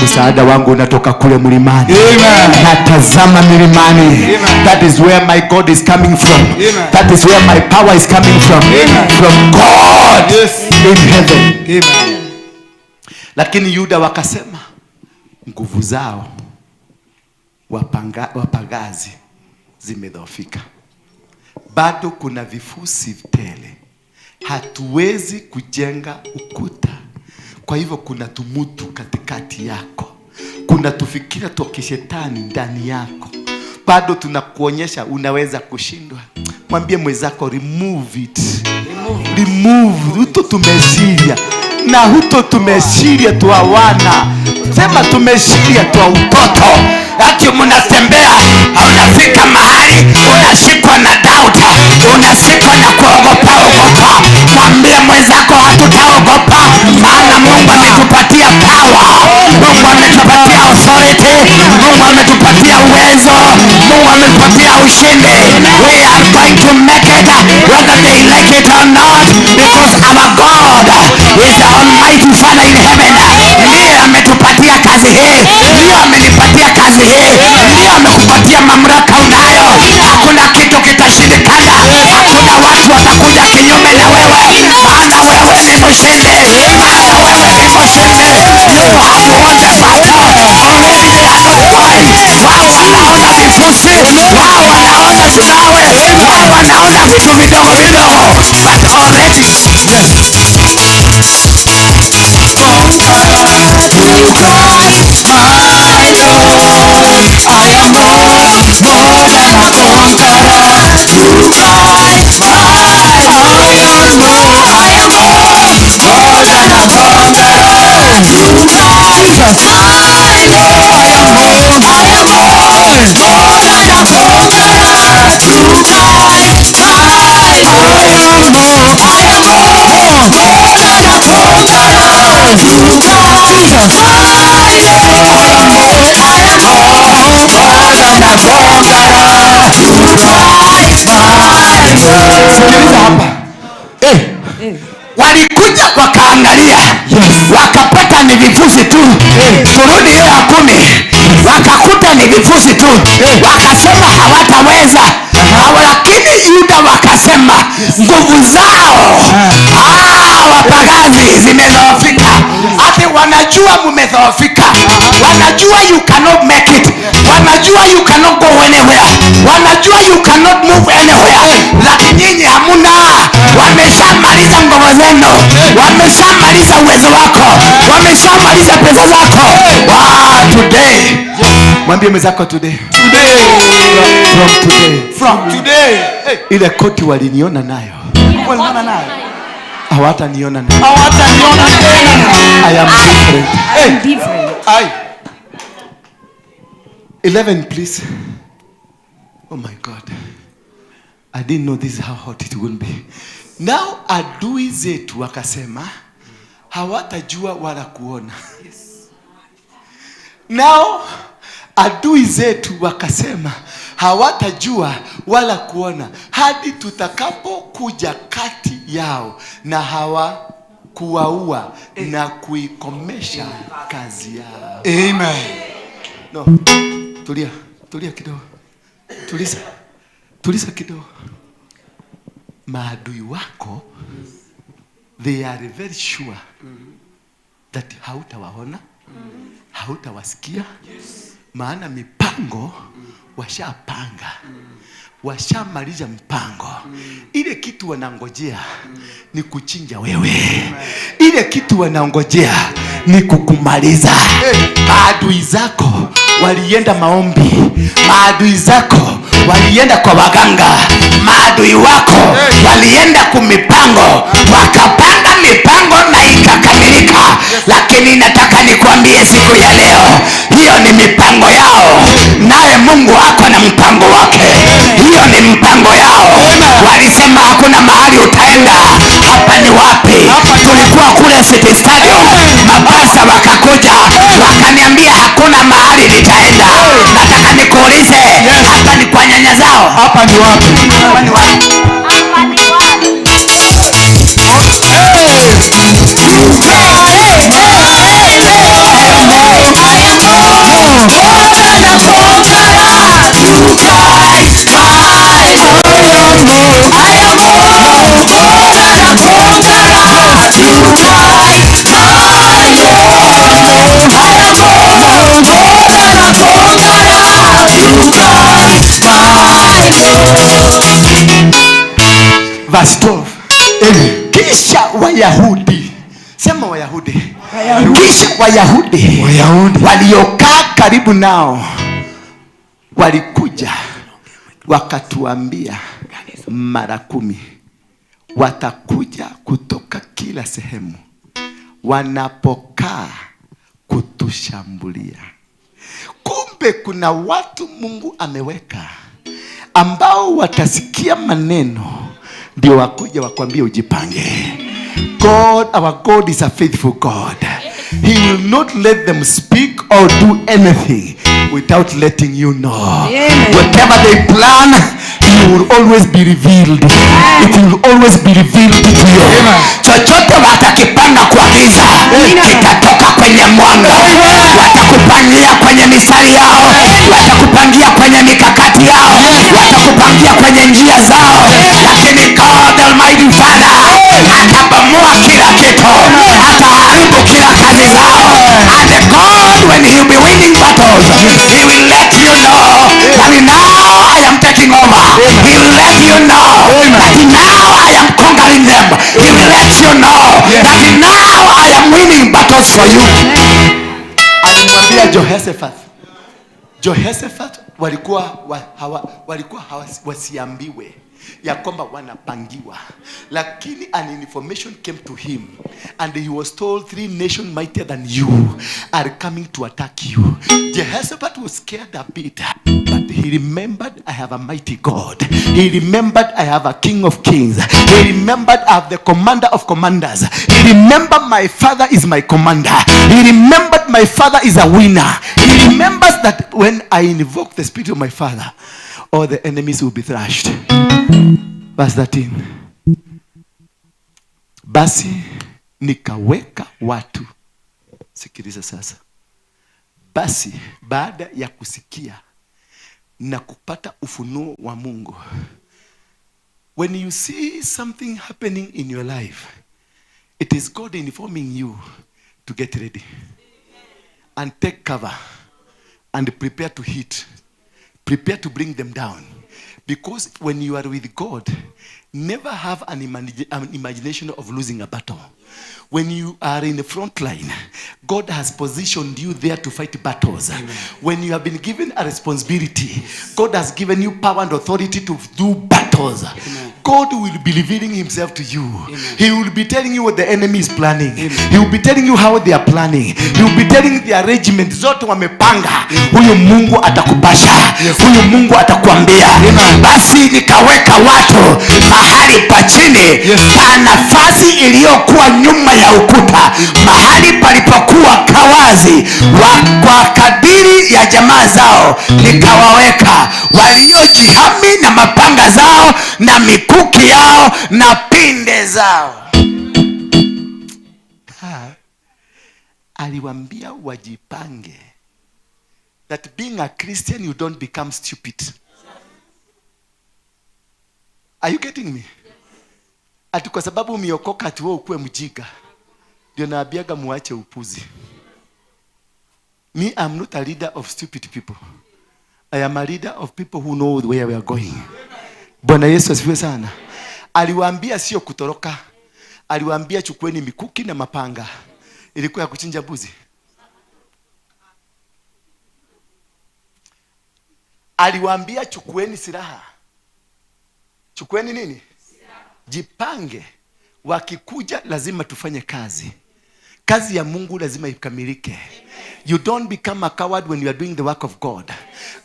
Msaada wangu unatoka kule mlimani. Natazama milimani. Amen. That is where my God is coming from. Amen. That is where my power is coming from. Amen. From God Yes. in heaven. Amen. Lakini Yuda wakasema nguvu zao wapagazi zimedhoofika. Bado kuna vifusi tele. Hatuwezi kujenga ukuta. Kwa hivyo kuna tumutu katikati yako. Kuna tufikira twa kishetani ndani yako. Bado tunakuonyesha unaweza kushindwa. Mwambie mwenzako remove it. Remove. Huto tumeshiria. Na huto tumeshiria twa wana. Sema tumeshiria twa utoto. Ati mnatembea, unafika mahali unashikwa na doubt, unashikwa na kuogopa ogopa. Mwambie mwenzako hatutaogopa, maana Mungu ametupatia power, Mungu ametupatia authority, Mungu ametupatia uwezo, Mungu ametupatia ushindi. We are going to make it whether they like it or not, because our God is the Almighty Father in heaven. Ndiye ametupatia kazi hii, ndiye amenipatia kazi hii, ndiye amekupatia mamlaka unayo. Hakuna kitu kitashindikana, hakuna watu watakuja kinyume na wewe, maana wewe ni mshindi, maana wewe ni mshindi. You have won the battle. Already they are not going. Wao wanaona vifusi, wao wanaona tunawe, wao wanaona vitu vidogo vidogo, but already I am more than a conqueror. Sikiliza hapa. Walikuja wakaangalia, wakapata ni vifusi tu. Turudi hiyo ya 10, wakakuta ni vifusi tu, wakasema hawataweza. Lakini Yuda wakasema nguvu zao wapagazi zimedhoofika. Ati wanajua mumedhoofika, wanajua you cannot make it, wanajua you cannot go anywhere, wanajua you cannot move anywhere, lakini nyinyi hamuna. Wameshamaliza nguvu zenu, wameshamaliza uwezo wako, wameshamaliza pesa zako. Wow, today. Mwambie mwenzako today. Today. From today. From today. Ile koti waliniona nayo Waliniona nayo. hawataniona nayo. Hawataniona tena. I am different. I am different. Ai. 11 please. Oh my God. I didn't know this is how hot it would be. Now adui zetu wakasema hawatajua wala kuona. Now adui zetu wakasema hawatajua wala kuona hadi tutakapokuja kati yao na hawakuwaua na kuikomesha kazi yao. Amen. No. Tulia, tulia kidogo. Tuliza. Tuliza kidogo. Maadui wako, they are very sure that hautawaona, hautawasikia. Maana mipango washapanga. Washamaliza mpango. Ile kitu wanangojea ni kuchinja wewe. Ile kitu wanangojea ni kukumaliza. Maadui zako walienda maombi, maadui zako walienda kwa waganga, maadui wako walienda kumipango, wakapanga mipango na ikakamilika. Lakini nataka nikwambie siku ya leo, hiyo ni mipango yao, naye Mungu ako na mpango wake. Hiyo ni mpango yao. Walisema hakuna mahali utaenda, hapa ni wapi? Tulikuwa kule City Stadium, mapasa wakakuja wakaniambia hakuna mahali nitaenda. Nataka nikuulize, hapa ni kwa nyanya zao? Hapa ni wapi? Hapa ni wapi? Hapa ni wapi? Verse 12. Kisha Wayahudi, sema Wayahudi. Kisha Wayahudi waliokaa karibu nao walikuja wakatuambia mara 10 watakuja kutoka kila sehemu wanapokaa kutushambulia. Kumbe kuna watu Mungu ameweka ambao watasikia maneno ndio wakuja wakwambie ujipange. God, our God is a faithful God. He will not let them speak or do anything without letting you know. Amen. Whatever they plan, it will always be revealed. It will always be revealed to you. Chochote watakipanga kwa giza kitatoka kwenye mwanga. Watakupangia kwenye mistari yao, watakupangia kwenye mikakati yao, watakupangia kwenye njia zao, lakini God Almighty Father atabomoa kila kitu, ataharibu kila kazi zao. And God, when he will be winning battles, he will let you know that now I am taking over. He will let you know that now I am conquering them. He will let you know that now I am winning battles for you. Alimwambia Jehoshaphat. Jehoshaphat walikuwa wasiambiwe. ya kwamba wanapangiwa, lakini an information came to him and he was told three nations mightier than you are coming to attack you. Jehoshaphat was scared a bit, but he remembered, "I have a mighty God." He remembered, "I have a King of Kings." He remembered, "I have the Commander of Commanders." He remembered, "My father is my commander." He remembered, "My father is a winner." He remembers that when I invoke the spirit of my father, all the enemies will be thrashed. Verse 13. Basi nikaweka watu. Sikiliza sasa. Basi baada ya kusikia na kupata ufunuo wa Mungu. When you see something happening in your life, it is God informing you to get ready and take cover and prepare to hit, prepare to bring them down. Because when you are with God, never have an imagination of losing a battle. When you are in the front line, God has positioned you there to fight battles. When you have been given a responsibility, God has given you power and authority to do battles. God will be revealing himself to you. He will be telling you what the enemy is planning. He will be telling you how they are planning. He will be telling the arrangement zote wamepanga. Huyu Mungu atakupasha, huyu Mungu atakuambia. Basi nikaweka watu mahali pa chini pa nafasi iliyokuwa nyuma ya ukuta, mahali palipokuwa kawazi kwa kadiri ya jamaa zao nikawaweka, waliojihami na mapanga zao na mikuki yao na pinde zao. Ha. Aliwaambia wajipange, that being a Christian, you don't become stupid. Are you getting me? Ati kwa sababu umeokoka, ati wewe ukuwe mjinga. Ndio naambiaga muache upuzi. Me, I'm not a leader of stupid people. I am a leader of people who know where we are going. Bwana Yesu asifiwe sana. Aliwaambia sio kutoroka. Aliwaambia chukueni mikuki na mapanga. Ilikuwa ya kuchinja mbuzi. Aliwaambia chukueni silaha. Chukueni nini? Jipange. Wakikuja lazima tufanye kazi. Kazi ya Mungu lazima ikamilike. You don't become a coward when you are doing the work of God.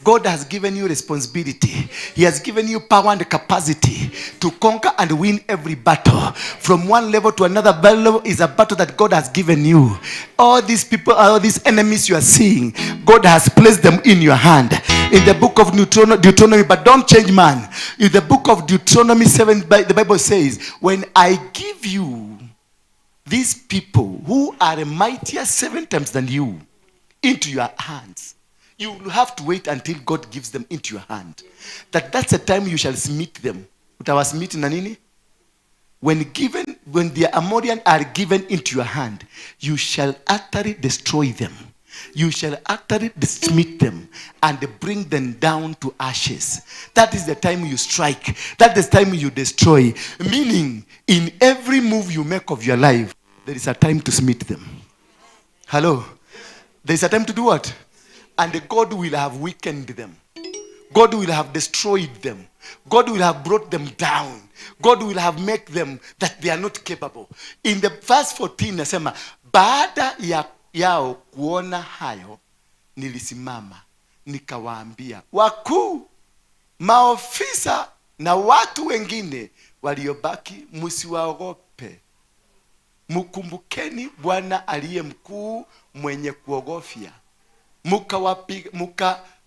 God has given you responsibility. He has given you power and capacity to conquer and win every battle. From one level to another level is a battle that God has given you. All these people, all these enemies you are seeing, God has placed them in your hand. In the book of Deuteronomy, but don't change man. In the book of Deuteronomy 7, the Bible says, "When I give you these people who are mightier seven times than you into your hands," you will have to wait until God gives them into your hand. That's the time you shall smite them. Utawasmite na nini? When the Amorian are given into your hand, you shall utterly destroy them. You shall utterly smite them and bring them down to ashes. That is the time you strike. That is the time you destroy. Meaning, in every move you make of your life, there is a time to smite them. Hello? There is a time to do what? And God will have weakened them. God will have destroyed them. God will have brought them down. God will have made them that they are not capable. In the verse 14 nasema, baada ya yao kuona hayo, nilisimama nikawaambia wakuu, maofisa na watu wengine waliobaki, "Msiwaogope. Mkumbukeni Bwana aliye mkuu mwenye kuogofya,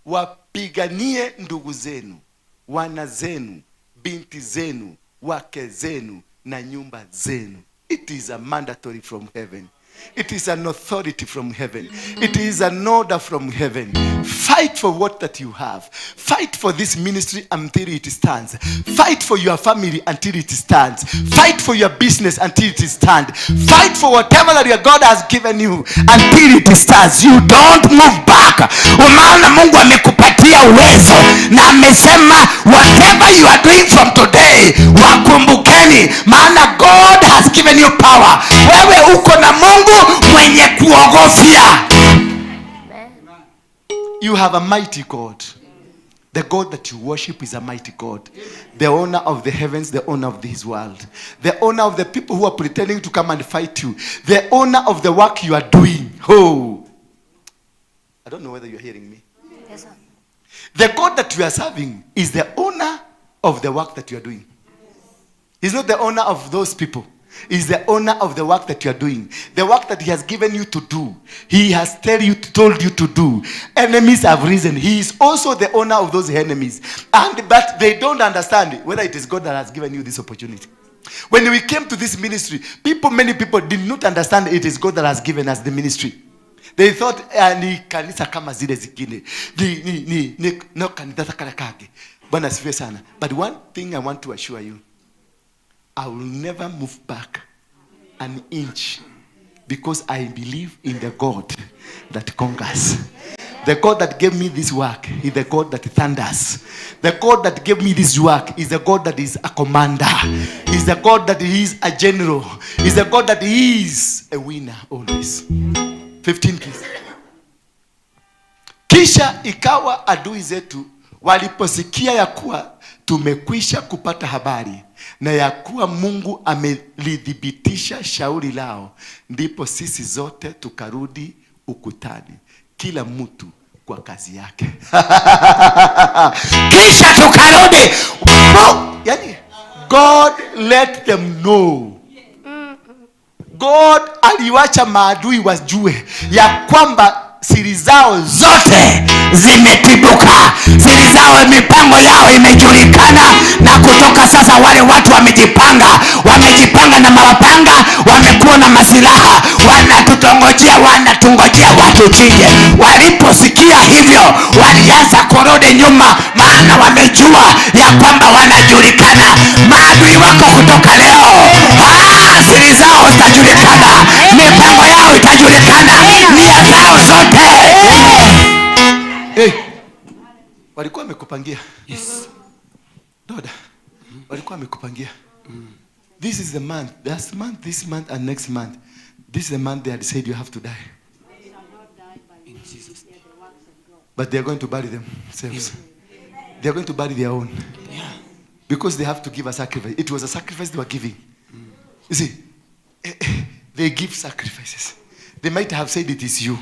mukawapiganie ndugu zenu, wana zenu, binti zenu, wake zenu na nyumba zenu." It is a mandatory from heaven. It is an authority from heaven. It is an order from heaven. Fight for what that you have. Fight for this ministry until it stands. Fight for your family until it stands. Fight for your business until it stands. Fight for whatever that your God has given you until it stands. You don't move back. Umaana Mungu amekupatia uwezo na amesema whatever you are doing from today, wakumbukeni, maana God has given you power. Wewe uko na Mungu mwenye kuogofya. You have a mighty God. The God that you worship is a mighty God. The owner of the heavens, the owner of this world. The owner of the people who are pretending to come and fight you. The owner of the work you are doing. Oh. I don't know whether you're hearing me. Yes, sir. The God that you are serving is the owner of the work that you are doing. He's not the owner of those people. He's the owner of the work that you are doing. The work that he has given you to do. He has told you to do. Enemies have risen. He is also the owner of those enemies. But they don't understand whether it is God that has given you this opportunity. When we came to this ministry, many people did not understand it is God that has given us the ministry. They thought, ni kanisa kama zile zingine. Ni no kanisa kala kage. Bwana asifiwe sana. But one thing I want to assure you, I will never move back an inch because I believe in the God that conquers. The God that gave me this work is the God that thunders. The God that gave me this work is the God that is a commander. Is the God that is a general. Is the God that is a winner always. 15 please. Kisha ikawa adui zetu waliposikia ya kuwa tumekwisha kupata habari na ya kuwa Mungu amelithibitisha shauri lao, ndipo sisi zote tukarudi ukutani, kila mtu kwa kazi yake. Kisha tukarudi. Yani, God let them know. God aliwacha maadui wajue ya kwamba siri zao zote zimetibuka, siri zao, mipango yao imejulikana. Na kutoka sasa wale watu wamejipanga na mapanga, wamekuwa na masilaha, wanatungojea watuchinje. Waliposikia hivyo walianza kurudi nyuma, maana wamejua ya kwamba wanajulikana. Maadui wako kutoka leo, siri zao zitajulikana, mipango yao itajulikana, nia zao zote. Hey, walikuwa wamekupangia. Yes. Doda. Walikuwa wamekupangia. This is the month, last month, this month and next month. This is the month they had said you have to die. In Jesus' name. But they are going to bury themselves. Yeah. They are going to bury their own. Yeah. Because they have to give a sacrifice. It was a sacrifice they were giving. You see, they give sacrifices. They might have said it is you.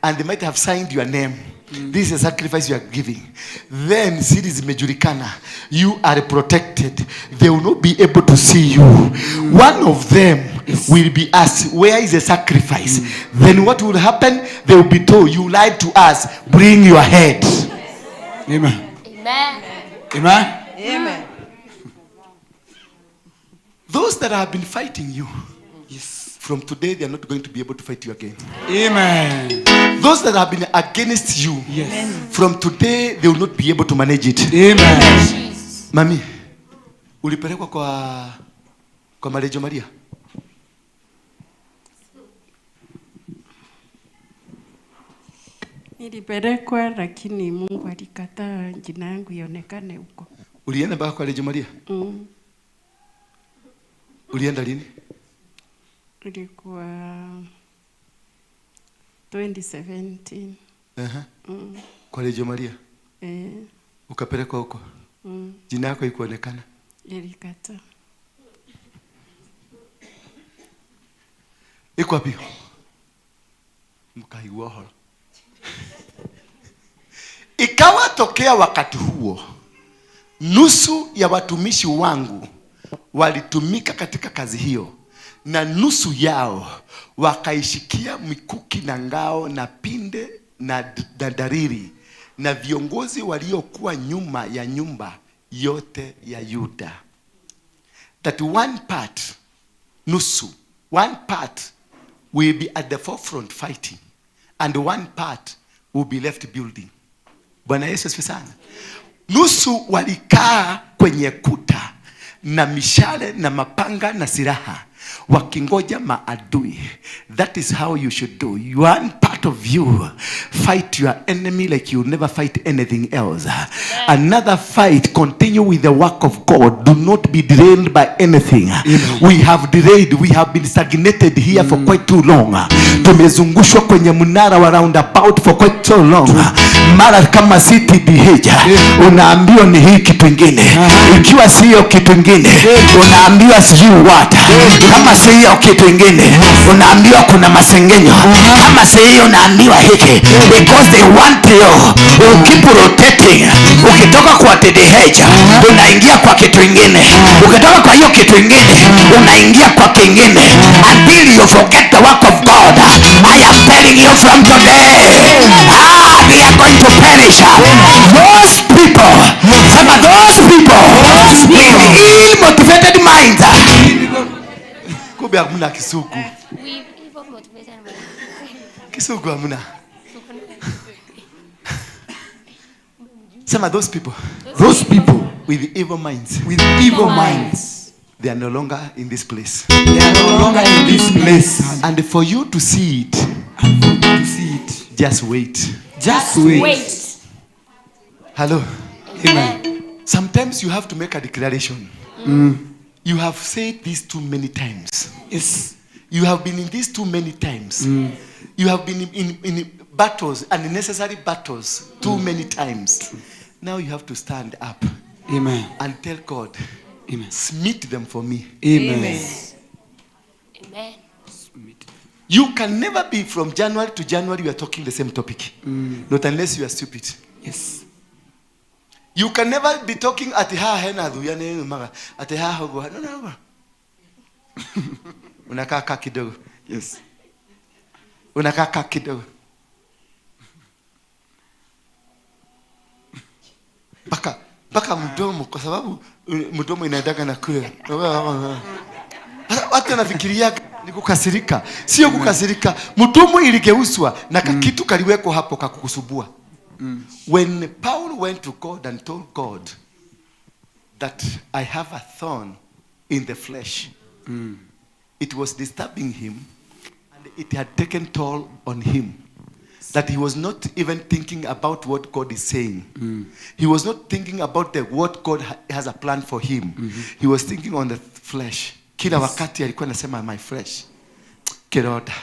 And they might have signed your name. This is a sacrifice you are giving. Then, siri zimejulikana. You are protected. They will not be able to see you. One of them will be asked, where is the sacrifice? Then what will happen? They will be told, you lied to us. Bring your head. Amen. Amen. Amen. Amen. Those that have been fighting you, yes, from today they are not going to be able to fight you again. Amen. Those that have been against you, yes, from today they will not be able to manage it. Amen. Mami, ulipelekwa kwa Malejo Maria? Nilipelekwa, lakini Mungu alikataa jina yangu ionekane huko. Ulienda mpaka kwa Malejo Maria? Ulienda lini? Ilikuwa 2017. Kwa Legio Maria? Ukapelekwa huko? Jina yako ikuonekana? Ilikata. Iko wapi? Mkaigua horo. Ikawa tokea wakati huo, nusu ya watumishi wangu walitumika katika kazi hiyo, na nusu yao wakaishikia mikuki na ngao na pinde na dariri, na viongozi waliokuwa nyuma ya nyumba yote ya Yuda. That one part, nusu, one part will be at the forefront fighting, and one part will be left building. Bwana Yesu asifiwe sana. Nusu walikaa kwenye kuta na mishale na mapanga na silaha, Wakingoja maadui. That is how you should do. One part of you, fight your enemy like you never fight anything else. Another fight, continue with the work of God. Do not be derailed by anything. We have derailed, we have been stagnated here for quite too long. Tumezungushwa kwenye mnara wa roundabout for quite too long. Mara kama si TDH, unaambiwa ni hii kitu ingine. Ikiwa siyo kitu ingine, unaambiwa sijui what. Kama si hiyo kitu ingine, unaambiwa kuna masengenyo. Kama si hiyo, unaambiwa hiki. Because they want you keep rotating. Ukitoka kwa TDH, unaingia kwa kitu ingine. Ukitoka kwa hiyo kitu ingine, unaingia kwa kingine, until you forget the work of God. I am telling you from today, they are going to perish. Those people, some of those people with ill motivated minds. Kumbe hamna Kisugu. With evil motivated minds. Kisugu hamna. Some of those people. Those people with evil minds. With evil minds. They are no longer in this place. They are no longer in this place. And for you to see it, And for you to see it, just wait. just wait. Wait. Hello. Amen. Sometimes you have to make a declaration. You have said this too many times. Yes. You have been in this too many times. You have been in battles, unnecessary battles, too many times. Now you have to stand up Amen. and tell God, Amen. Smite them for me. Amen. Amen. You can never be from January to January, you are talking the same topic. Not unless you are stupid. Yes. You can never be talking at ha hena thu yani maga at ha hogo. No, no, no. Unakaa kaa kidogo. Yes. Unakaa kaa kidogo. Mpaka mdomo, kwa sababu mdomo inaendaga na kule. Watu wanafikiria ni kukasirika. Sio kukasirika. Mdomo iligeuzwa na kitu kaliwekwa hapo kakukusubua. When Paul went to God and told God that I have a thorn in the flesh, it was disturbing him and it had taken toll on him, that he was not even thinking about what God is saying. He was not thinking about what God has a plan for him. He was thinking on the flesh. Kila wakati alikuwa anasema my flesh. Kiroda.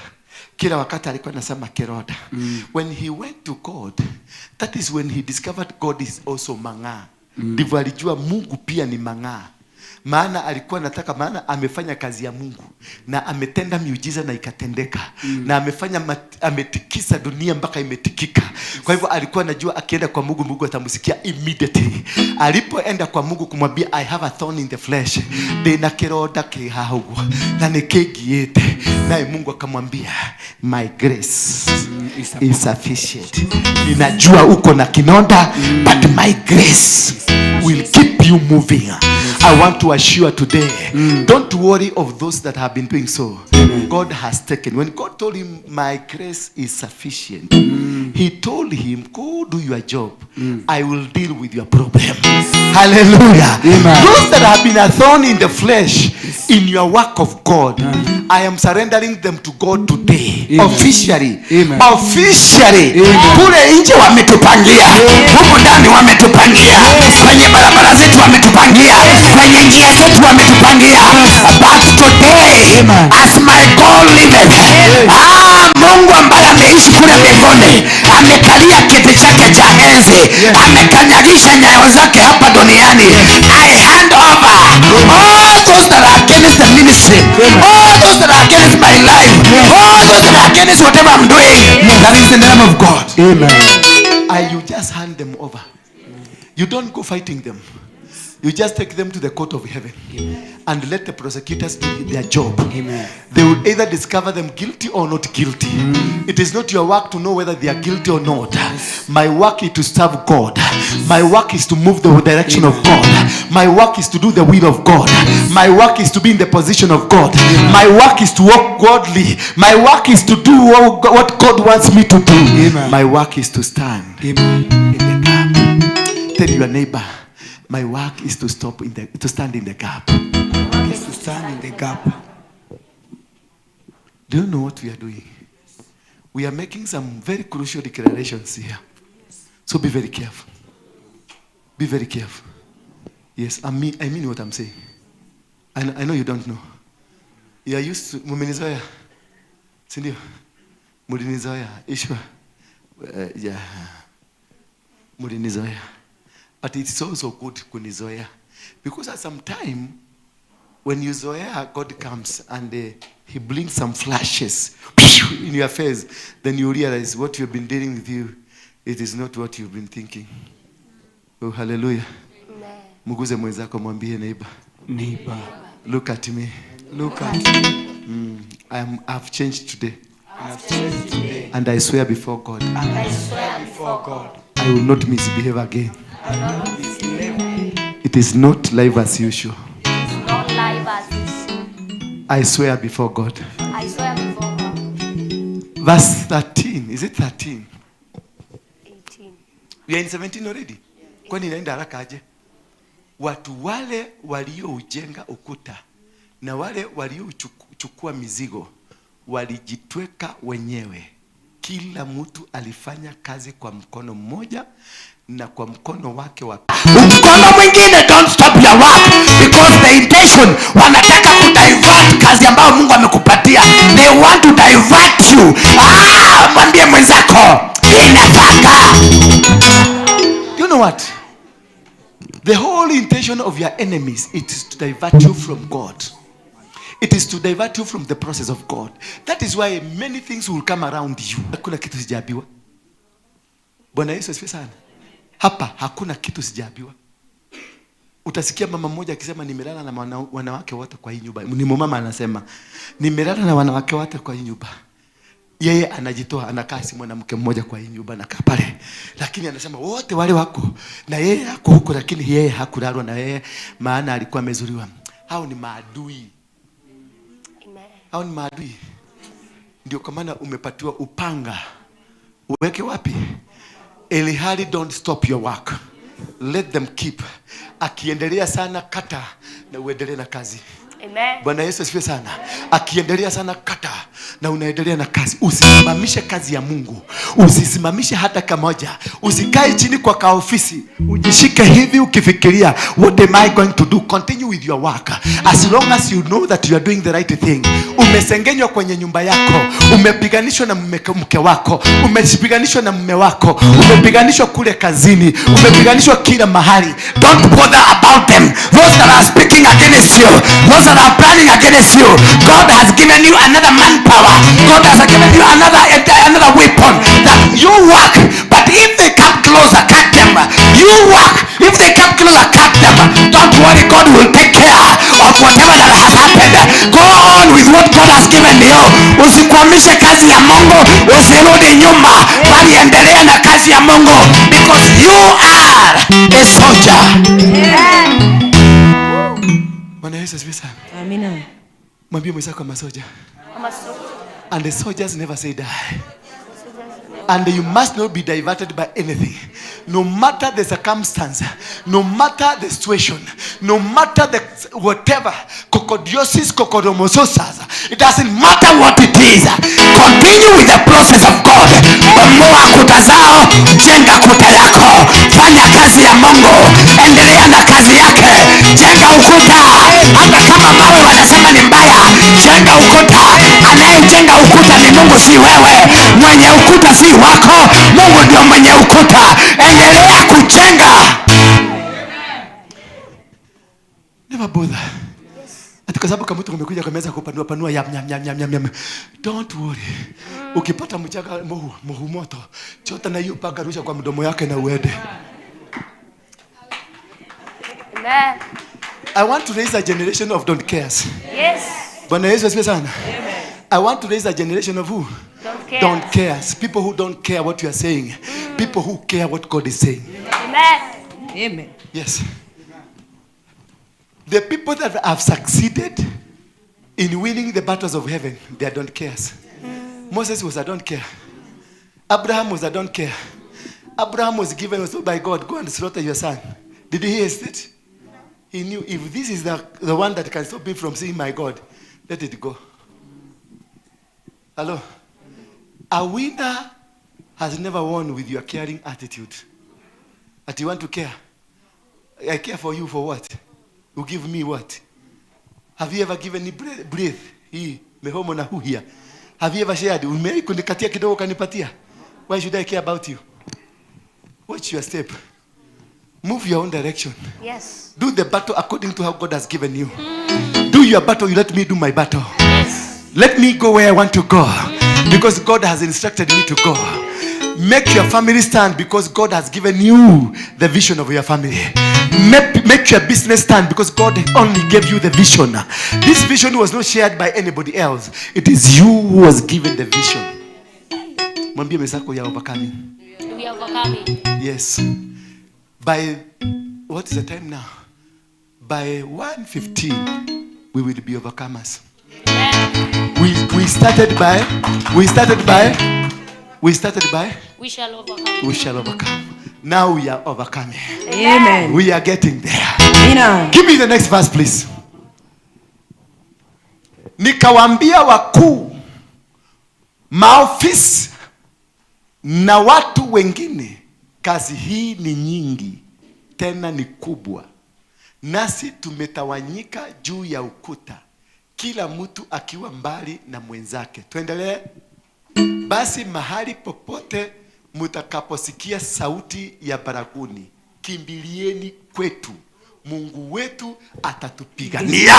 Kila wakati alikuwa anasema kiroda. When he went to God, that is when he discovered God is also mang'aa. Ndivyo alijua Mungu pia ni mang'aa. Maana alikuwa anataka, maana amefanya kazi ya Mungu na ametenda miujiza na ikatendeka, na amefanya ametikisa dunia mpaka imetikika. Kwa hivyo alikuwa anajua akienda kwa Mungu, Mungu atamsikia immediately. Alipoenda kwa Mungu kumwambia I have a thorn in the flesh, ndina kironda ki haha uguo na nikingiite, naye Mungu akamwambia my grace is sufficient. Ninajua uko na kinonda, but my grace will keep you moving. I want to assure today, don't worry of those that have been doing so. God has taken. When God told him, my grace is sufficient, he told him, go do your job. I will deal with your problem. Hallelujah. Amen. Those that have been a thorn in the flesh in your work of God, I am surrendering them to God today. Amen. Officially. Amen. Officially. Amen. Kule nje wametupangia, huku ndani wametupangia, kwenye barabara zetu wametupangia, kwenye njia zetu wametupangia. But today, Amen. as my God liveth, Mungu ambaye ameishi kule mbinguni, amekalia kiti chake cha enzi, amekanyagisha nyayo zake hapa duniani. I hand over all those that are against the ministry, all those that are against my life, all those that are against whatever I'm doing. That is the name of God. Amen. You just hand them over. You don't go fighting them. You just take them to the court of heaven and let the prosecutors do their job. Amen. They will either discover them guilty or not guilty. It is not your work to know whether they are guilty or not. My work is to serve God. My work is to move the direction of God. My work is to do the will of God. My work is to be in the position of God. My work is to walk godly. My work is to do what God wants me to do. Amen. My work is to stand Amen. in the gap. Tell your neighbor, my work is to stop in the, to stand in the gap. Is to stand in the gap. Do you know what we are doing? We are making some very crucial declarations here. So be very careful. Be very careful. Yes, I mean what I'm saying. I know you don't know. You are used to mumenizoea. Si ndio? Mulinizoea. Ishwa. Yeah. Mulinizoea. But it's also good kunizoea. Because at some time, when you zoea, God comes and he brings some flashes in your face. Then you realize what you've been dealing with you, it is not what you've been thinking. Oh, hallelujah. Amen. Mguze mwenzako, mwambie neighbor. Neighbor. Look at me. Look at me. I've changed today. I have changed today. And I swear before God, And I swear before God, I will not misbehave again. I will not misbehave. It is not life as usual. It is not life as usual. I swear before God. I swear before God. Verse 13. Is it 13? 18. We are in 17 already. Kwani inaenda haraka aje? Watu wale walioujenga ukuta na wale waliochukua mizigo walijitweka wenyewe. Kila mtu alifanya kazi kwa mkono mmoja na kwa mkono wake wa Mkono mwingine. Don't stop your work, because the intention, wanataka kudivert kazi ambayo Mungu amekupatia. They want to divert you. Ah, mwambie mwenzako inataka. Do you know what? The whole intention of your enemies, it is to divert you from God. It is to divert you from the process of God. That is why many things will come around you. Hakuna kitu sijaambiwa. Bwana Yesu asifiwe sana. Hapa hakuna kitu sijaambiwa. Utasikia mama mmoja akisema nimelala na wanawake wote kwa hii nyumba. Ni mama anasema nimelala na wanawake wote kwa hii nyumba. Yeye anajitoa, anakaa si mwanamke mmoja kwa hii nyumba, anakaa pale. Lakini anasema wote wale wako na yeye ako huko, lakini yeye hakulalwa na yeye maana alikuwa amezuriwa. Hao ni maadui. Amen. Hao ni maadui. Ndio kwa maana umepatiwa upanga. Uweke wapi? Elihali, don't stop your work. Let them keep. Akiendelea sana kata na uendelee na kazi. Amen. Bwana Yesu asifiwe sana. Akiendelea sana kata na unaendelea na kazi. Usisimamishe kazi ya Mungu. Usisimamishe hata kamoja. Usikae chini kwa kaofisi. Ujishike hivi ukifikiria, what am I going to do? Continue with your work. As long as you know that you are doing the right thing. Umesengenywa kwenye nyumba yako, umepiganishwa na mke wako, umepiganishwa na mume wako, umepiganishwa kule kazini, umepiganishwa kila mahali. Don't bother about them. Those that are speaking against you, those that are planning against you. God has given you another manpower. God has given you another weapon that you work. But if they come closer, cut them. You work. If they come closer, cut them. Don't worry, God will take care of whatever that has happened. Go on with what God has given you. Usikwamishe kazi ya Mungu, usirudi nyuma, bali endelea na kazi ya Mungu, because you are a soldier. Bwana Yesu asifiwe sana. Amina. Mwambie mwenzako masoja. I'm a soldier. And the soldiers never say die. And you must not be diverted by anything. No matter the circumstance, no matter the situation, no matter the whatever, cocodiosis, cocodomososas, it doesn't matter what it is. Continue with the process of God. Bomoa kuta zao, jenga kuta yako. Fanya kazi ya Mungu, endelea na kazi yake. Jenga ukuta, hata kama mawe wanasema ni mbaya, jenga ukuta. Anayejenga ukuta ni Mungu, si wewe. Mwenye ukuta si wako, Mungu ndio mwenye ukuta. Endelea kujenga. Never bother. Ati kwa sababu kama mtu amekuja kwa meza kupanua panua yam yam yam yam yam yam. Don't worry. Ukipata mchanga mohu moto, chota na hiyo panga rusha kwa mdomo yake na uende. Amen. I want to raise a generation of don't cares. Yes. Bwana Yesu asifiwe sana. Amen. I want to raise a generation of who? Don't care. Don't cares. People who don't care what you are saying. People who care what God is saying. Amen. Amen. Yes. The people that have succeeded in winning the battles of heaven, they are don't cares. Moses was a don't care. Abraham was a don't care. Abraham was given also by God, go and slaughter your son. Did he hesitate? He knew if this is the one that can stop me from seeing my God, let it go. Hello. A winner has never won with your caring attitude. That you want to care. I care for you for what? You give me what? Have you ever given me breath? Hii mehomo na huhia. Have you ever shared? Umewahi kunikatia kidogo kanipatia? Why should I care about you? Watch your step. Move your own direction. Yes. Do the battle according to how God has given you. Do your battle, you let me do my battle. Yes. Let me go where I want to go. Because God has instructed me to go. Make your family stand because God has given you the vision of your family. Make your business stand because God only gave you the vision. This vision was not shared by anybody else. It is you who was given the vision. Mwambie mwenzako, you are overcoming. We are overcoming. Yes. By, what is the time now? By 1:15, we will be overcomers. Amen. We started by We shall overcome. We shall overcome. Now we are overcoming. Amen. We are getting there. Amina. Give me the next verse, please. Nikawaambia wakuu, maofisa na watu wengine, kazi hii ni nyingi tena ni kubwa, nasi tumetawanyika juu ya ukuta, kila mtu akiwa mbali na mwenzake. Tuendelee. Basi mahali popote mutakaposikia sauti ya baraguni, kimbilieni kwetu. Mungu wetu atatupigania.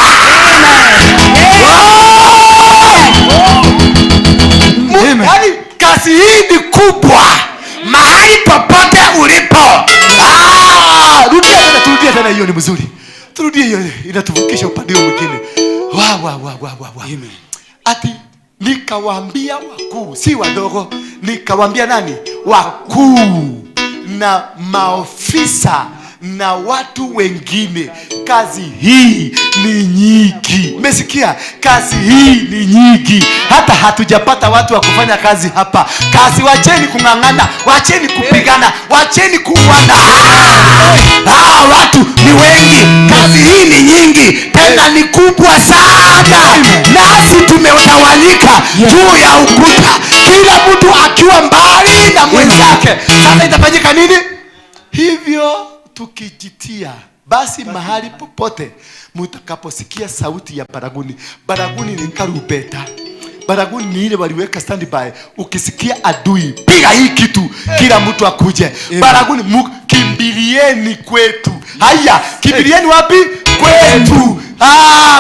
Yaani kazi hii ni kubwa. Mahali popote ulipo. Rudia tena, turudie tena, hiyo ni mzuri. Turudie hiyo, inatuvukisha upande mwingine. Wa wa wa wa wa wa. Amen. Ati nikawaambia wakuu, si wadogo, nikawaambia nani? Wakuu na maofisa na watu wengine, kazi hii ni nyingi. Umesikia? Kazi hii ni nyingi. Hata hatujapata watu wa kufanya kazi hapa. Kazi, wacheni kung'ang'ana, wacheni kupigana, wacheni kuuana. Watu ni wengi, kazi hii ni nyingi tena ni kubwa sana, nasi tumetawanyika juu ya ukuta, kila mtu akiwa mbali na mwenzake. Sasa itafanyika nini? Hivyo tukijitia, basi mahali popote mutakaposikia sauti ya baraguni. Baraguni ni karubeta. Baraguni ni ile waliweka standby. Ukisikia adui, piga hii kitu, kila mtu akuje. Baraguni, kimbilieni kwetu. Haya, kimbilieni wapi? Kwetu.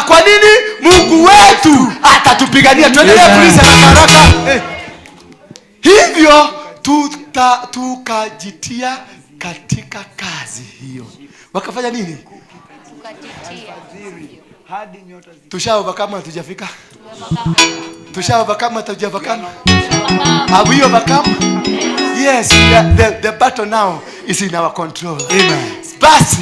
Kwa nini? Mungu wetu atatupigania. Tuendelee please haraka haraka. Hivyo tukajitia katika kazi hiyo. Wakafanya nini? Tukajitia. Tusha overcome, hatujafika. Tusha overcome, hatuja overcome. Have we overcome? Yes, the battle now is in our control. Amen. Basi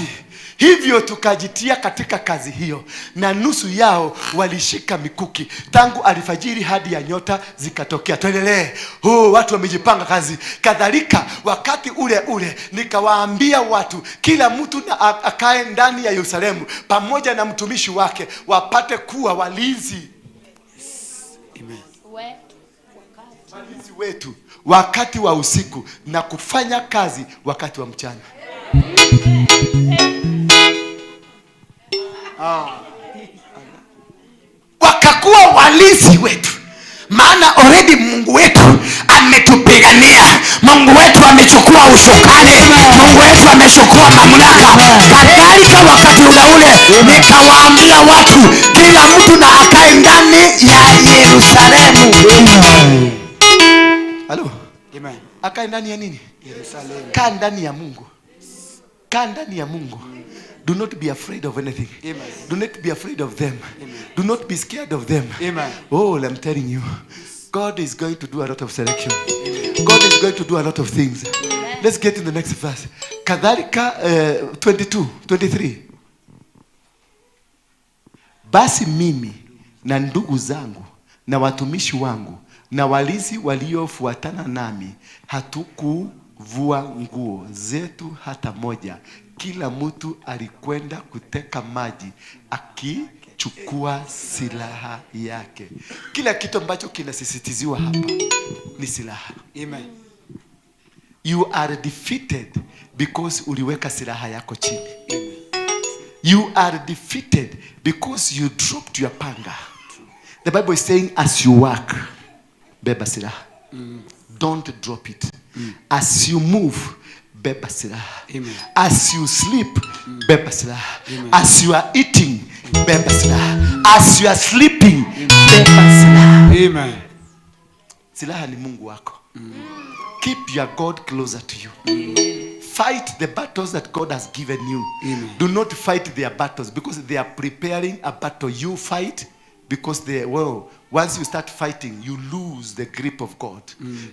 hivyo tukajitia katika kazi hiyo, na nusu yao walishika mikuki tangu alfajiri hadi ya nyota zikatokea. Tuendelee. Watu wamejipanga kazi. Kadhalika wakati ule ule nikawaambia watu, kila mtu na akae ndani ya Yerusalemu pamoja na mtumishi wake, wapate kuwa walinzi. Amen. Walinzi wetu wakati wa usiku na kufanya kazi wakati wa mchana. Wakakuwa walinzi wetu, maana already Mungu wetu ametupigania. Mungu wetu amechukua usukani, Mungu wetu amechukua mamlaka. Kadhalika wakati ule ule nikawaambia watu, kila mtu na akae ndani ya Yerusalemu. Halo. Amen. Akae ndani ya nini? Yerusalemu. Kaa ndani ya Mungu. Kaa ndani ya Mungu. Do not be afraid of anything. Amen. Do not be afraid of them. Amen. Do not be scared of them. Amen. Oh, I'm telling you, God is going to do a lot of selection. Amen. God is going to do a lot of things. Amen. Let's get in the next verse. Kadhalika 22, 23. Basi mimi na ndugu zangu na watumishi wangu na walinzi waliofuatana nami hatukuvua nguo zetu hata moja. Kila mtu alikwenda kuteka maji akichukua Chukua silaha yake. Kila kitu ambacho kinasisitiziwa hapa ni silaha. Amen. You are defeated because uliweka silaha yako chini. You are defeated because you dropped your panga. The Bible is saying, as you work, beba silaha. Don't drop it. As you move, beba silaha. Amen. As you sleep, beba silaha. As you are eating, beba silaha. As you are sleeping, beba silaha. Amen. Silaha ni Mungu wako. Keep your God closer to you. Fight the battles that God has given you. Amen. Do not fight their battles, because they are preparing a battle. You fight because they, well, once you start fighting, you lose the grip of God.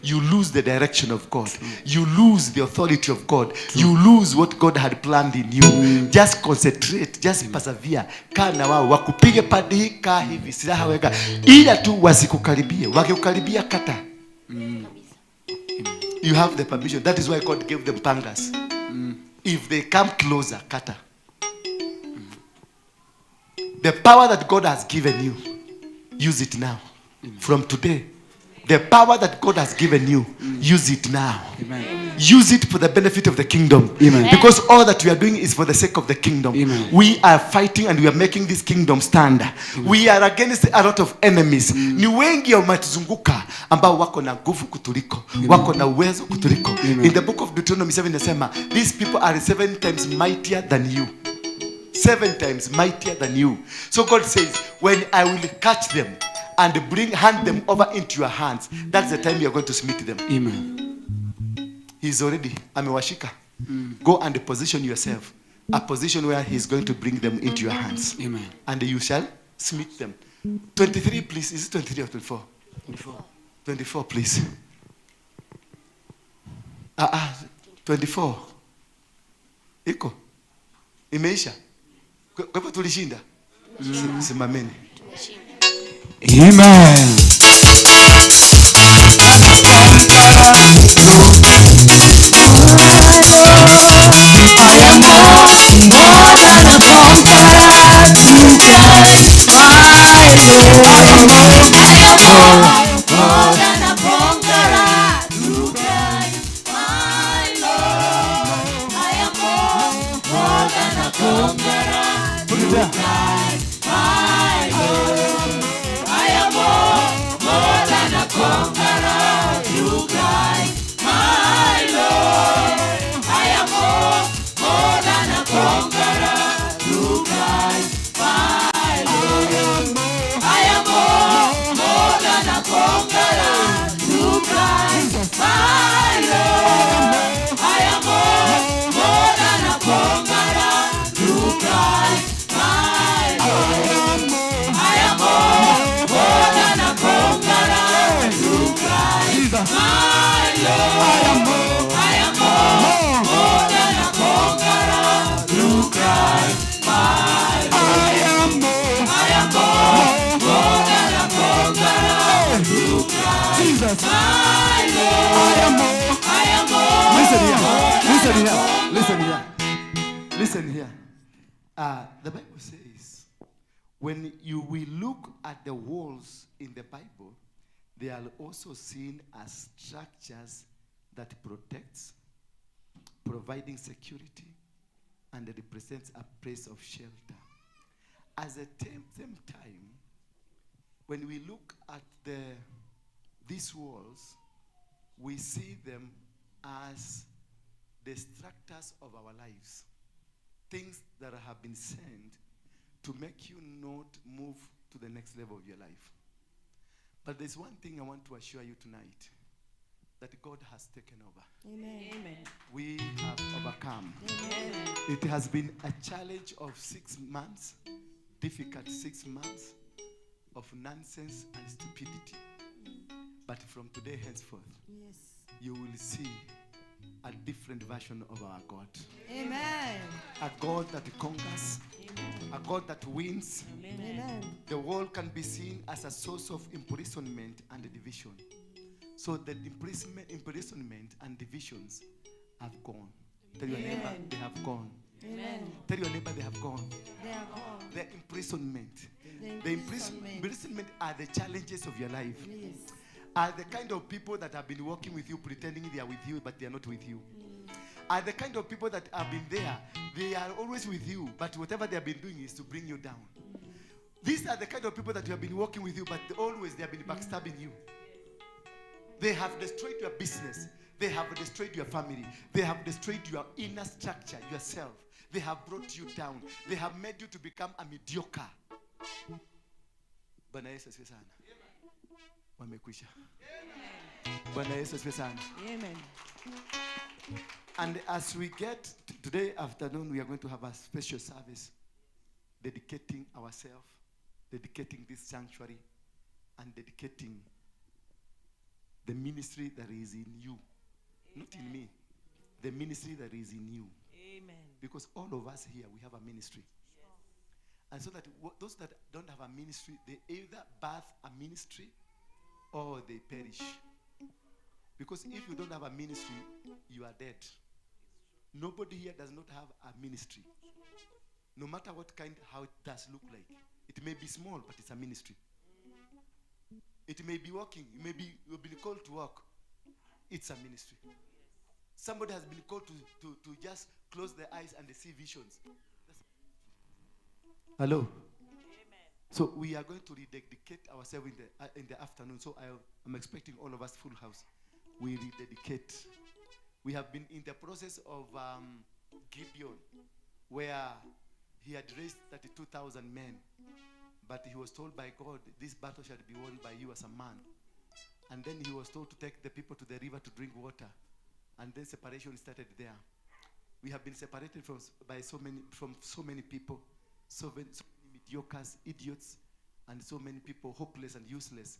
You lose the direction of God. You lose the authority of God. You lose what God had planned in you. Just concentrate, just persevere. Kaa na wao, wakupige pande hii, kaa hivi, silaha weka. Ila tu wasikukaribie. Wakikukaribia, kata. You have the permission. That is why God gave them pangas. If they come closer, kata. The power that God has given you, use it now. From today, the power that God has given you, use it now. Amen. Use it for the benefit of the kingdom. Amen. Because all that we are doing is for the sake of the kingdom. Amen. We are fighting and we are making this kingdom stand. We are against a lot of enemies. Ni wengi wametuzunguka ambao wako na nguvu kutuliko, wako na uwezo kutuliko. In the book of Deuteronomy 7 inasema, these people are 7 times mightier than you. 7 times mightier than you. So God says, when I will catch them and hand them over into your hands, that's the time you are going to smite them. Amen. He's already amewashika. Go and position yourself, a position where he's going to bring them into your hands. Amen. And you shall smite them. 23, please. Is it 23 or 24? 24. 24, please. 24. Iko. Imeisha. Kwa hivyo tulishinda. Simameni. Amen. I am more than a conqueror through Christ my Lord. I am more than a conqueror through Christ my Lord. I am more than a conqueror through Christ my Lord. I am more than a conqueror through Christ my Lord. I am more than a conqueror through Christ my Lord. I am more than a conqueror through Christ my Lord. I am more than a conqueror through Christ my Lord. I am more than a conqueror through Christ my Lord. I am more than a conqueror through Christ my Lord. I am more than a conqueror through Christ my Lord. I am more. Listen here. Listen here. Listen here. Listen here. The Bible says, when you will look at the walls in the Bible, they are also seen as structures that protects, providing security, and represents a place of shelter. At the same time, when we look at these walls, we see them as the structures of our lives, things that have been sent to make you not move to the next level of your life. But there's one thing I want to assure you tonight, that God has taken over. Amen. Amen. We have overcome. Amen. It has been a challenge of 6 months, difficult 6 months of nonsense and stupidity. But from today henceforth, yes, you will see a different version of our God. Amen. A God that conquers. Amen. A God that wins. Amen. The world can be seen as a source of imprisonment and division. So the imprisonment and divisions have gone. Tell your neighbor, they have gone. Amen. Tell your neighbor they have gone. They are gone. The imprisonment. The imprisonment are the challenges of your life. Yes. Are the kind of people that have been working with you, pretending they are with you, but they are not with you. Are the kind of people that have been there. They are always with you, but whatever they have been doing is to bring you down. These are the kind of people that have been working with you, but always they have been backstabbing you. They have destroyed your business. They have destroyed your family. They have destroyed your inner structure, yourself. They have brought you down. They have made you to become a mediocre. Bwana Yesu asifiwe sana. Wamekwisha. Bwana Yesu asifiwe sana. Amen. And as we get today afternoon, we are going to have a special service dedicating ourselves, dedicating this sanctuary, and dedicating the ministry that is in you. Amen. Not in me. The ministry that is in you. Amen. Because all of us here, we have a ministry. Yes. And so that those that don't have a ministry, they either birth a ministry or they perish. Because if you don't have a ministry, you are dead. Nobody here does not have a ministry. No matter what kind, how it does look like. It may be small, but it's a ministry. It may be working. You may be, you've been called to work. It's a ministry. Somebody has been called to just close their eyes and they see visions. Hello? Amen. So we are going to rededicate ourselves in the afternoon. So I'm expecting all of us full house. We rededicate. We have been in the process of Gibeon, where he had raised 32,000 men. But he was told by God, this battle shall be won by you as a man. And then he was told to take the people to the river to drink water. And then separation started there. We have been separated from so many people, so many mediocres, idiots, and so many people hopeless and useless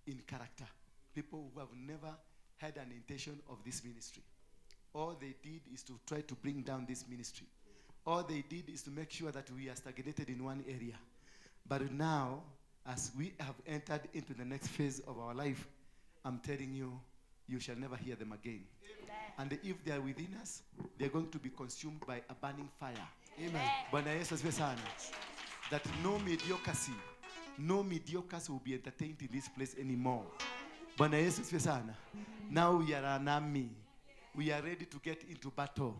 in character. People who have never had an intention of this ministry. All they did is to try to bring down this ministry. All they did is to make sure that we are stagnated in one area. But now, as we have entered into the next phase of our life, I'm telling you, you shall never hear them again. Amen. And if they are within us, they are going to be consumed by a burning fire. Amen. Bwana Yesu asifiwe sana. That no mediocrity will be entertained in this place anymore. Bwana Yesu asifiwe sana. Now we are an army. We are ready to get into battle.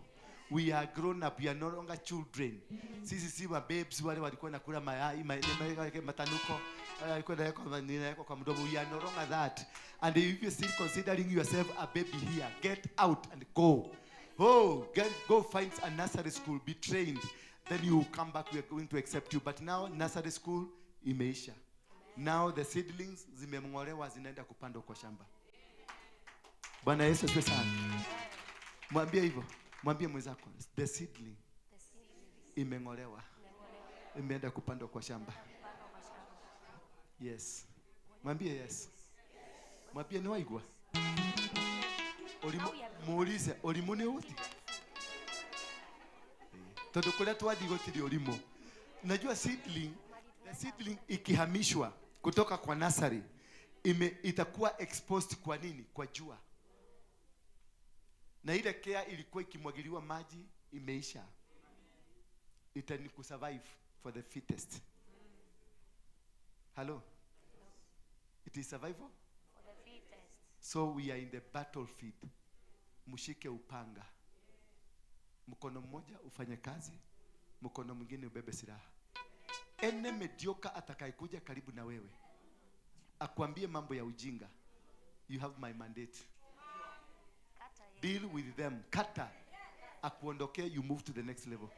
We are grown up. We are no longer children. Sisi si wa babes wale walikuwa nakula mayai matanuko walikuwa nawekwa kwa mdomo. We are no longer that. And if you're still considering yourself a baby here, get out and go. Oh, go find a nursery school, be trained. Then you come back, we are going to accept you. But now nursery school imeisha. Now the seedlings zimemng'olewa zinaenda kupandwa kwa shamba. Bwana Yesu asifiwe sana. Mwambie hivyo. Mwambie mwenzako, the seedling imeng'olewa, imeenda kupandwa kwa shamba. Yes. Mwambie yes. Mwambie ni waigwa. Muulize olimu ni uti. Tondu kuria twathi gutiri olimu. Najua seedling, the seedling ikihamishwa kutoka kwa nursery itakuwa exposed kwa nini? Kwa jua. Na ile kea ilikuwa ikimwagiliwa maji imeisha. Itani kusurvive for the fittest. Hello? It is survival? For the fittest. So we are in the battlefield. Mshike upanga. Mkono mmoja ufanye kazi, mkono mwingine ubebe silaha. Ene mediocre atakayekuja karibu na wewe akwambie mambo ya ujinga, you have my mandate. Deal with them. Kata. Akuondokee, you move to the next level.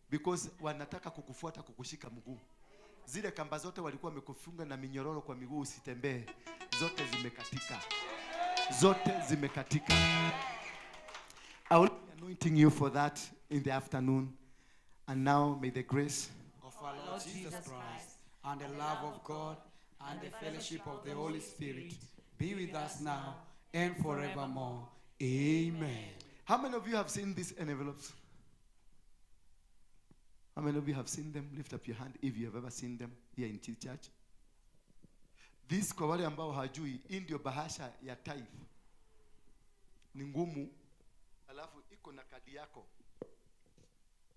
Because wanataka kukufuata, kukushika mguu. Zile kamba zote walikuwa wamekufunga na minyororo kwa miguu usitembee, zote zimekatika. Zote zimekatika. I will be anointing you for that in the afternoon. And now may the grace of our Lord Jesus Christ and the love of God and the fellowship of the Holy Spirit be with us now and forevermore. Amen. How many of you have seen these envelopes? How many of you have seen them? Lift up your hand if you have ever seen them here in church. This kwa wale ambao hajui, hii ndio bahasha ya tithe. Ni ngumu, alafu iko na kadi yako.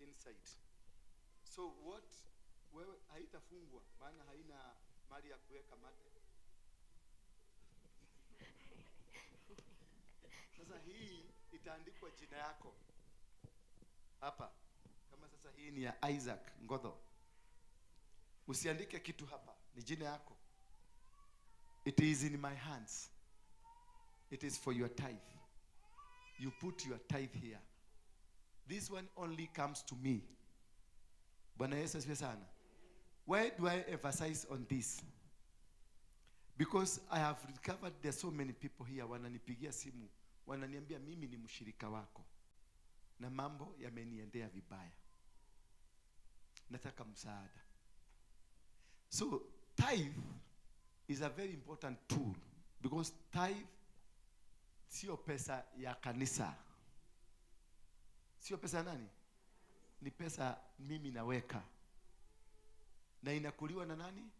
inside. So what, wewe haitafungwa maana haina mali ya kuweka mate. Sasa hii itaandikwa jina yako hapa. Kama sasa hii ni ya Isaac Ngodho, usiandike kitu hapa, ni jina yako. It is in my hands. It is for your tithe. You put your tithe here. This one only comes to me. Bwana Yesu asifiwe sana. Why do I emphasize on this? Because I have recovered there are so many people here wananipigia simu, wananiambia mimi ni mshirika wako na mambo yameniendea vibaya, nataka msaada. So tithe is a very important tool, because tithe sio pesa ya kanisa. Sio pesa ya nani? Ni pesa mimi naweka. Na inakuliwa na nani?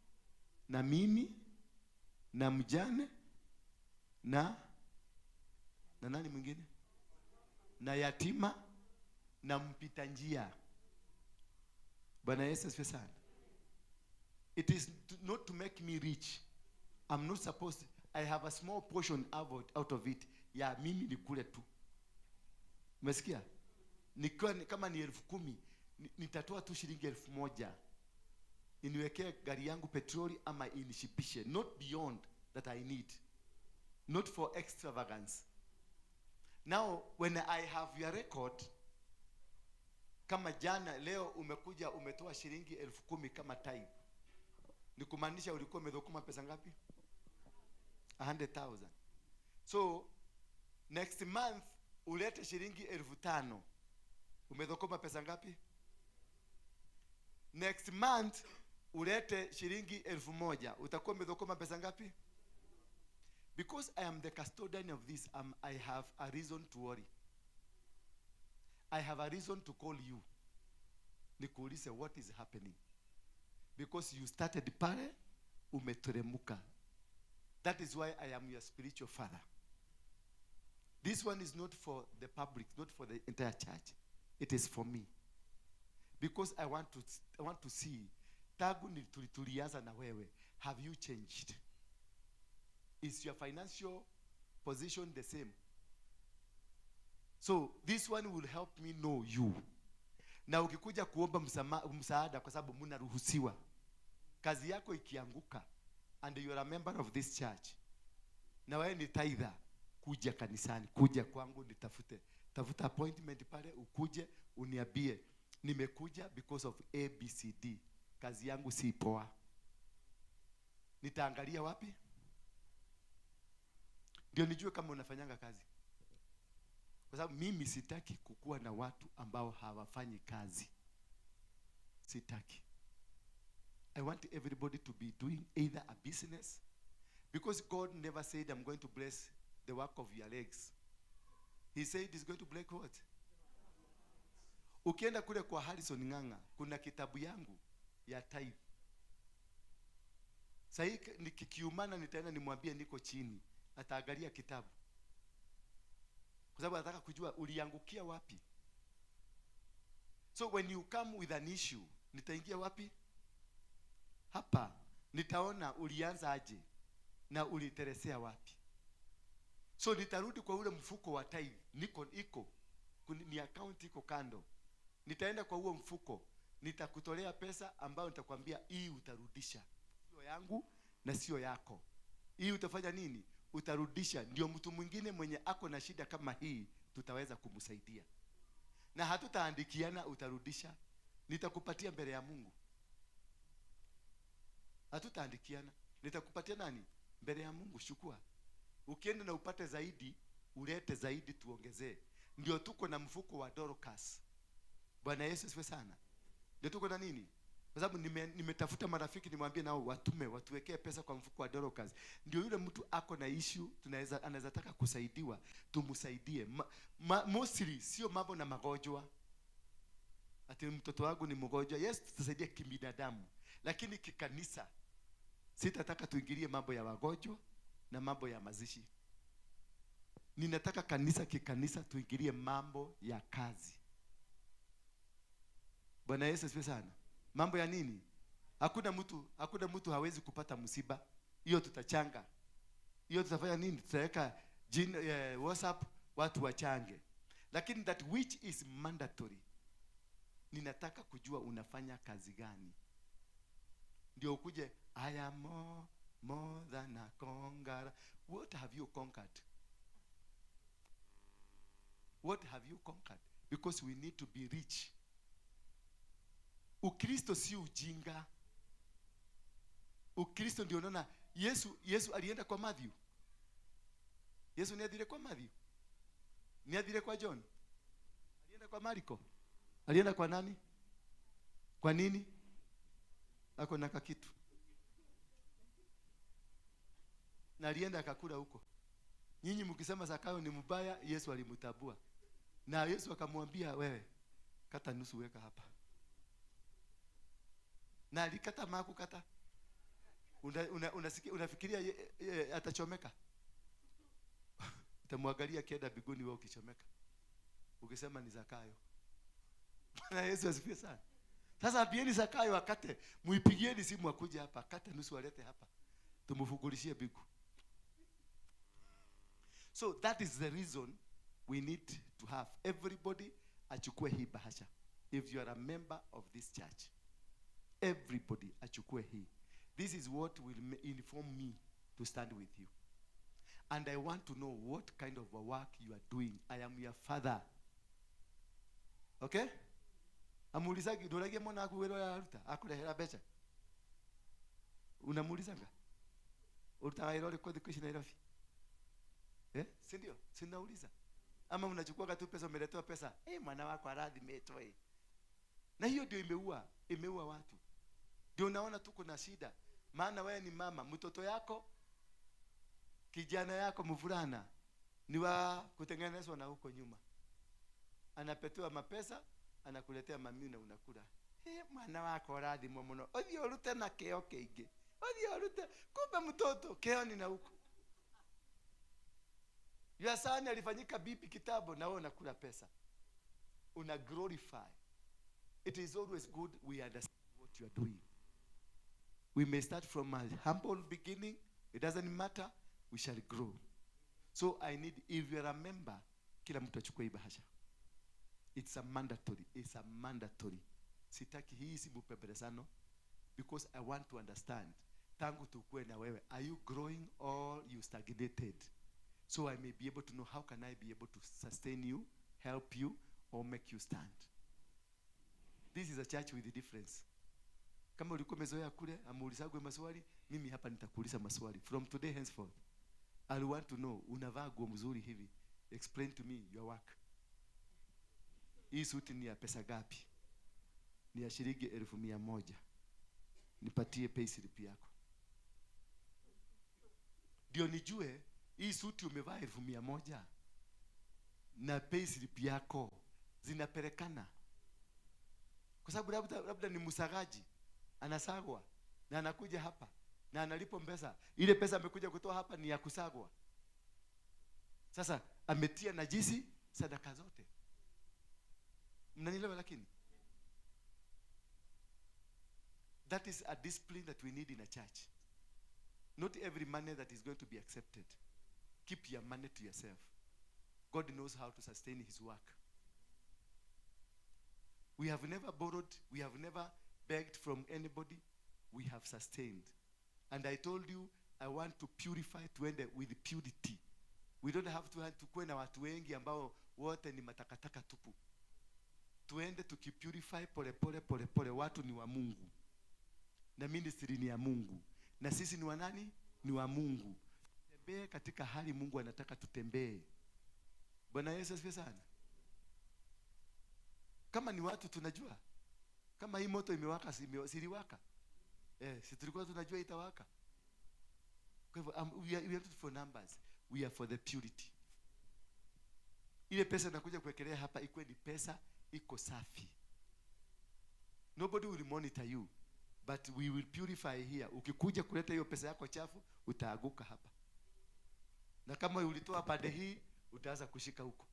Na mimi, na mjane, na nani mwingine? Na yatima, na mpita njia. Bwana Yesu asifiwe sana. It is not to make me rich. I'm not supposed to, I have a small portion out of it. Ya mimi nikule tu. Umesikia? Nikiwa kama ni 10,000, nitatoa tu shilingi 1,000. Iniwekee gari yangu petroli ama inishipishe. Not beyond that I need. Not for extravagance. Now, when I have your record, kama jana, leo umekuja umetoa shilingi 10,000 kama tithe. Ni kumaanisha ulikuwa umedhukuma pesa ngapi? 100,000. So, next month ulete shilingi 5,000. Umedhukuma pesa ngapi? Next month ulete shilingi 1,000. Utakuwa umedhukuma pesa ngapi? Because I am the custodian of this, I have a reason to worry. I have a reason to call you. Nikuulize what is happening. Because you started pale, umeteremuka. That is why I am your spiritual father. This one is not for the public, not for the entire church. It is for me. Because I want to see, tagu ni tulianza na wewe, have you changed? Is your financial position the same? So this one will help me know you. Na ukikuja kuomba msaada kwa sababu mnaruhusiwa. Kazi yako ikianguka and you are a member of this church, na wewe ni tither, kuja kanisani, kuja kwangu nitafute. Tafuta appointment pale, ukuje uniambie nimekuja because of ABCD. Kazi yangu si poa. Nitaangalia wapi? Ndio nijue kama unafanyanga kazi. Kwa sababu mimi sitaki kukua na watu ambao hawafanyi kazi. Sitaki. I want everybody to be doing either a business, because God never said I'm going to bless the work of your legs. He said he's going to bless what? Ukienda kule kwa Harrison Ng'ang'a, kuna kitabu yangu ya tithe. Sasa nikikiumana nitaenda nimwambie niko chini, ataangalia kitabu. Kwa sababu anataka kujua uliangukia wapi. So when you come with an issue, nitaingia wapi? Hapa nitaona ulianza aje na uliteresea wapi. So nitarudi kwa ule mfuko wa tithe, niko iko ni account iko kando. Nitaenda kwa huo mfuko, nitakutolea pesa ambayo nitakwambia hii utarudisha. Sio yangu na sio yako. Hii utafanya nini? Utarudisha. Ndio mtu mwingine mwenye ako na shida kama hii tutaweza kumsaidia. Na hatutaandikiana utarudisha. Nitakupatia mbele ya Mungu. Hatutaandikiana. Nitakupatia nani? Mbele ya Mungu. Shukua. Ukienda na upate zaidi, ulete zaidi tuongezee. Ndio tuko na mfuko wa Dorcas. Bwana Yesu asifiwe sana. Ndio tuko na nini? Kwa sababu nimetafuta marafiki nimwambie nao watume, watuwekee pesa kwa mfuko wa Dorcas. Ndio yule mtu ako na issue, tunaweza anaweza taka kusaidiwa, tumsaidie. Mostly sio mambo na magonjwa. Ati mtoto wangu ni mgonjwa. Yes, tutasaidia kibinadamu. Lakini kikanisa sitataka tuingilie mambo ya wagonjwa na mambo ya mazishi. Ninataka kanisa kikanisa tuingilie mambo ya kazi. Bwana Yesu asifiwe sana. Mambo ya nini? Hakuna mtu hawezi kupata msiba. Hiyo tutachanga. Hiyo tutafanya nini? Tutaweka WhatsApp watu wachange. Lakini that which is mandatory, ninataka kujua unafanya kazi gani. Ndio ukuje, I am more than a conqueror. What have you conquered? What have you conquered? Because we need to be rich. Ukristo si ujinga. Ukristo ndio unaona Yesu alienda kwa Matthew. Yesu ni adhire kwa Matthew. Ni adhire kwa John. Alienda kwa Marko. Alienda kwa nani? Kwa nini? Ako na kakitu. Na alienda akakula huko. Nyinyi mkisema Zakayo ni mbaya, Yesu alimtabua. Na Yesu akamwambia wewe, kata nusu weka hapa. Na alikata makukata. Unafikiria atachomeka? Utamwangalia kienda biguni wewe ukichomeka. Ukisema ni Zakayo. Bwana Yesu asifiwe sana. Sasa ambieni Zakayo akate, muipigieni simu akuje hapa, akate nusu alete hapa. Tumfungulishie bigu. So that is the reason we need to have everybody achukue hii bahasha. If you are a member of this church, everybody achukue hii. This is what will inform me to stand with you. And I want to know what kind of a work you are doing. I am your father. Okay? Amuulizagi, ndorage mwana aku wero ya aruta, akurehera mbeca. Unamuulizaga? Urutaga wĩra ũrĩkũ thikũ ici Nairobi? Eh? Si ndio? Si nauliza. Ama unachukua tu pesa, umeletewa pesa. Eh, mwana wako arathimĩtwo eh. Na hiyo ndio imeua watu. Ndio unaona tuko na shida. Maana wewe ni mama, mtoto yako, kijana yako mvulana ni wa kutengenezwa na huko nyuma. Anapetewa mapesa, anakuletea mami na unakula. Eh, mwana wako arathimwo muno. Uthie urute na kĩo kĩingĩ. Uthie urute, kumbe mtoto kĩo ni na huko. Your son alifanyika bibi kitambo na wewe unakula pesa. Una glorify. It is always good we understand what you are doing. We may start from a humble beginning. It doesn't matter. We shall grow. So I need, if you are a member, kila mtu achukue hii bahasha. It's a mandatory. It's a mandatory. Sitaki hii si mupemberesano, because I want to understand. Tangu tukue na wewe, are you growing or you stagnated? So I may be able to know how can I be able to sustain you, help you, or make you stand. This is a church with a difference. Kama ulikuwa umezoea kule, amuulizagwe maswali, mimi hapa nitakuuliza maswali. From today henceforth, I want to know, unavaa nguo mzuri hivi. Explain to me your work. Hii suti ni ya pesa gapi? Ni ya shilingi 100,000. Nipatie pay slip yako. Ndio nijue hii suti umevaa 100,000 na pay slip yako zinapelekana. Kwa sababu labda ni msagaji, anasagwa na anakuja hapa na analipwa pesa. Ile pesa amekuja kutoa hapa ni ya kusagwa. Sasa ametia najisi sadaka zote. Mnanielewa lakini? That is a discipline that we need in a church. Not every money that is going to be accepted. Keep your money to yourself. God knows how to sustain his work. We have never borrowed. We have never begged from anybody. We have sustained. And I told you, I want to purify, to end with purity. We don't have to kuwe na watu wengi ambao wote ni matakataka tupu. Tuende tukipurify pole pole pole pole. Watu ni wa Mungu. Na ministry ni ya Mungu. Na sisi ni wa nani? Ni wa Mungu. Tutembee katika hali Mungu anataka tutembee. Bwana Yesu asifiwe sana. Kama ni watu tunajua. Kama hii moto imewaka, siliwaka. Si tulikuwa tunajua itawaka. Kwa hivyo we are not for numbers. We are for the purity. Ile pesa nakuja kuwekelea hapa ikuwe ni pesa iko safi. Nobody will monitor you, but we will purify here. Ukikuja kuleta hiyo pesa yako chafu, utaaguka hapa. Na kama ulitoa pande hii, utaanza kushika huko.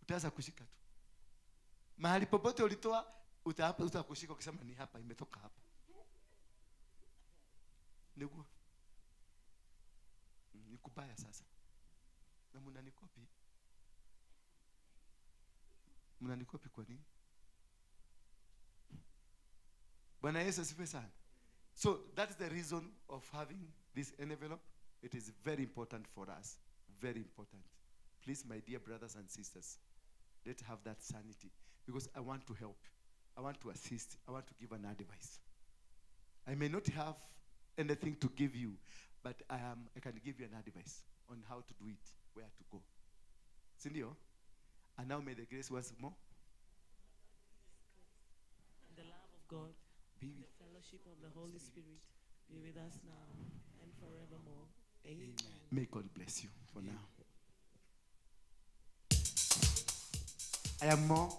Utaanza kushika tu. Mahali popote ulitoa utakushika ukisema ni hapa, imetoka hapa. Niguo. Ni kubaya sasa. Na mnanikopi. Mnanikopi kwa nini? Bwana Yesu asifiwe sana. So that is the reason of having this envelope. It is very important for us. Very important. Please, my dear brothers and sisters, let's have that sanity. Because I want to help. I want to assist. I want to give an advice. I may not have anything to give you, but I can give you an advice on how to do it, where to go. Sindio? And now may the grace once more. And the love of God, be the fellowship of the Holy Spirit be with us now and forevermore. Amen. May God bless you for now. I am more.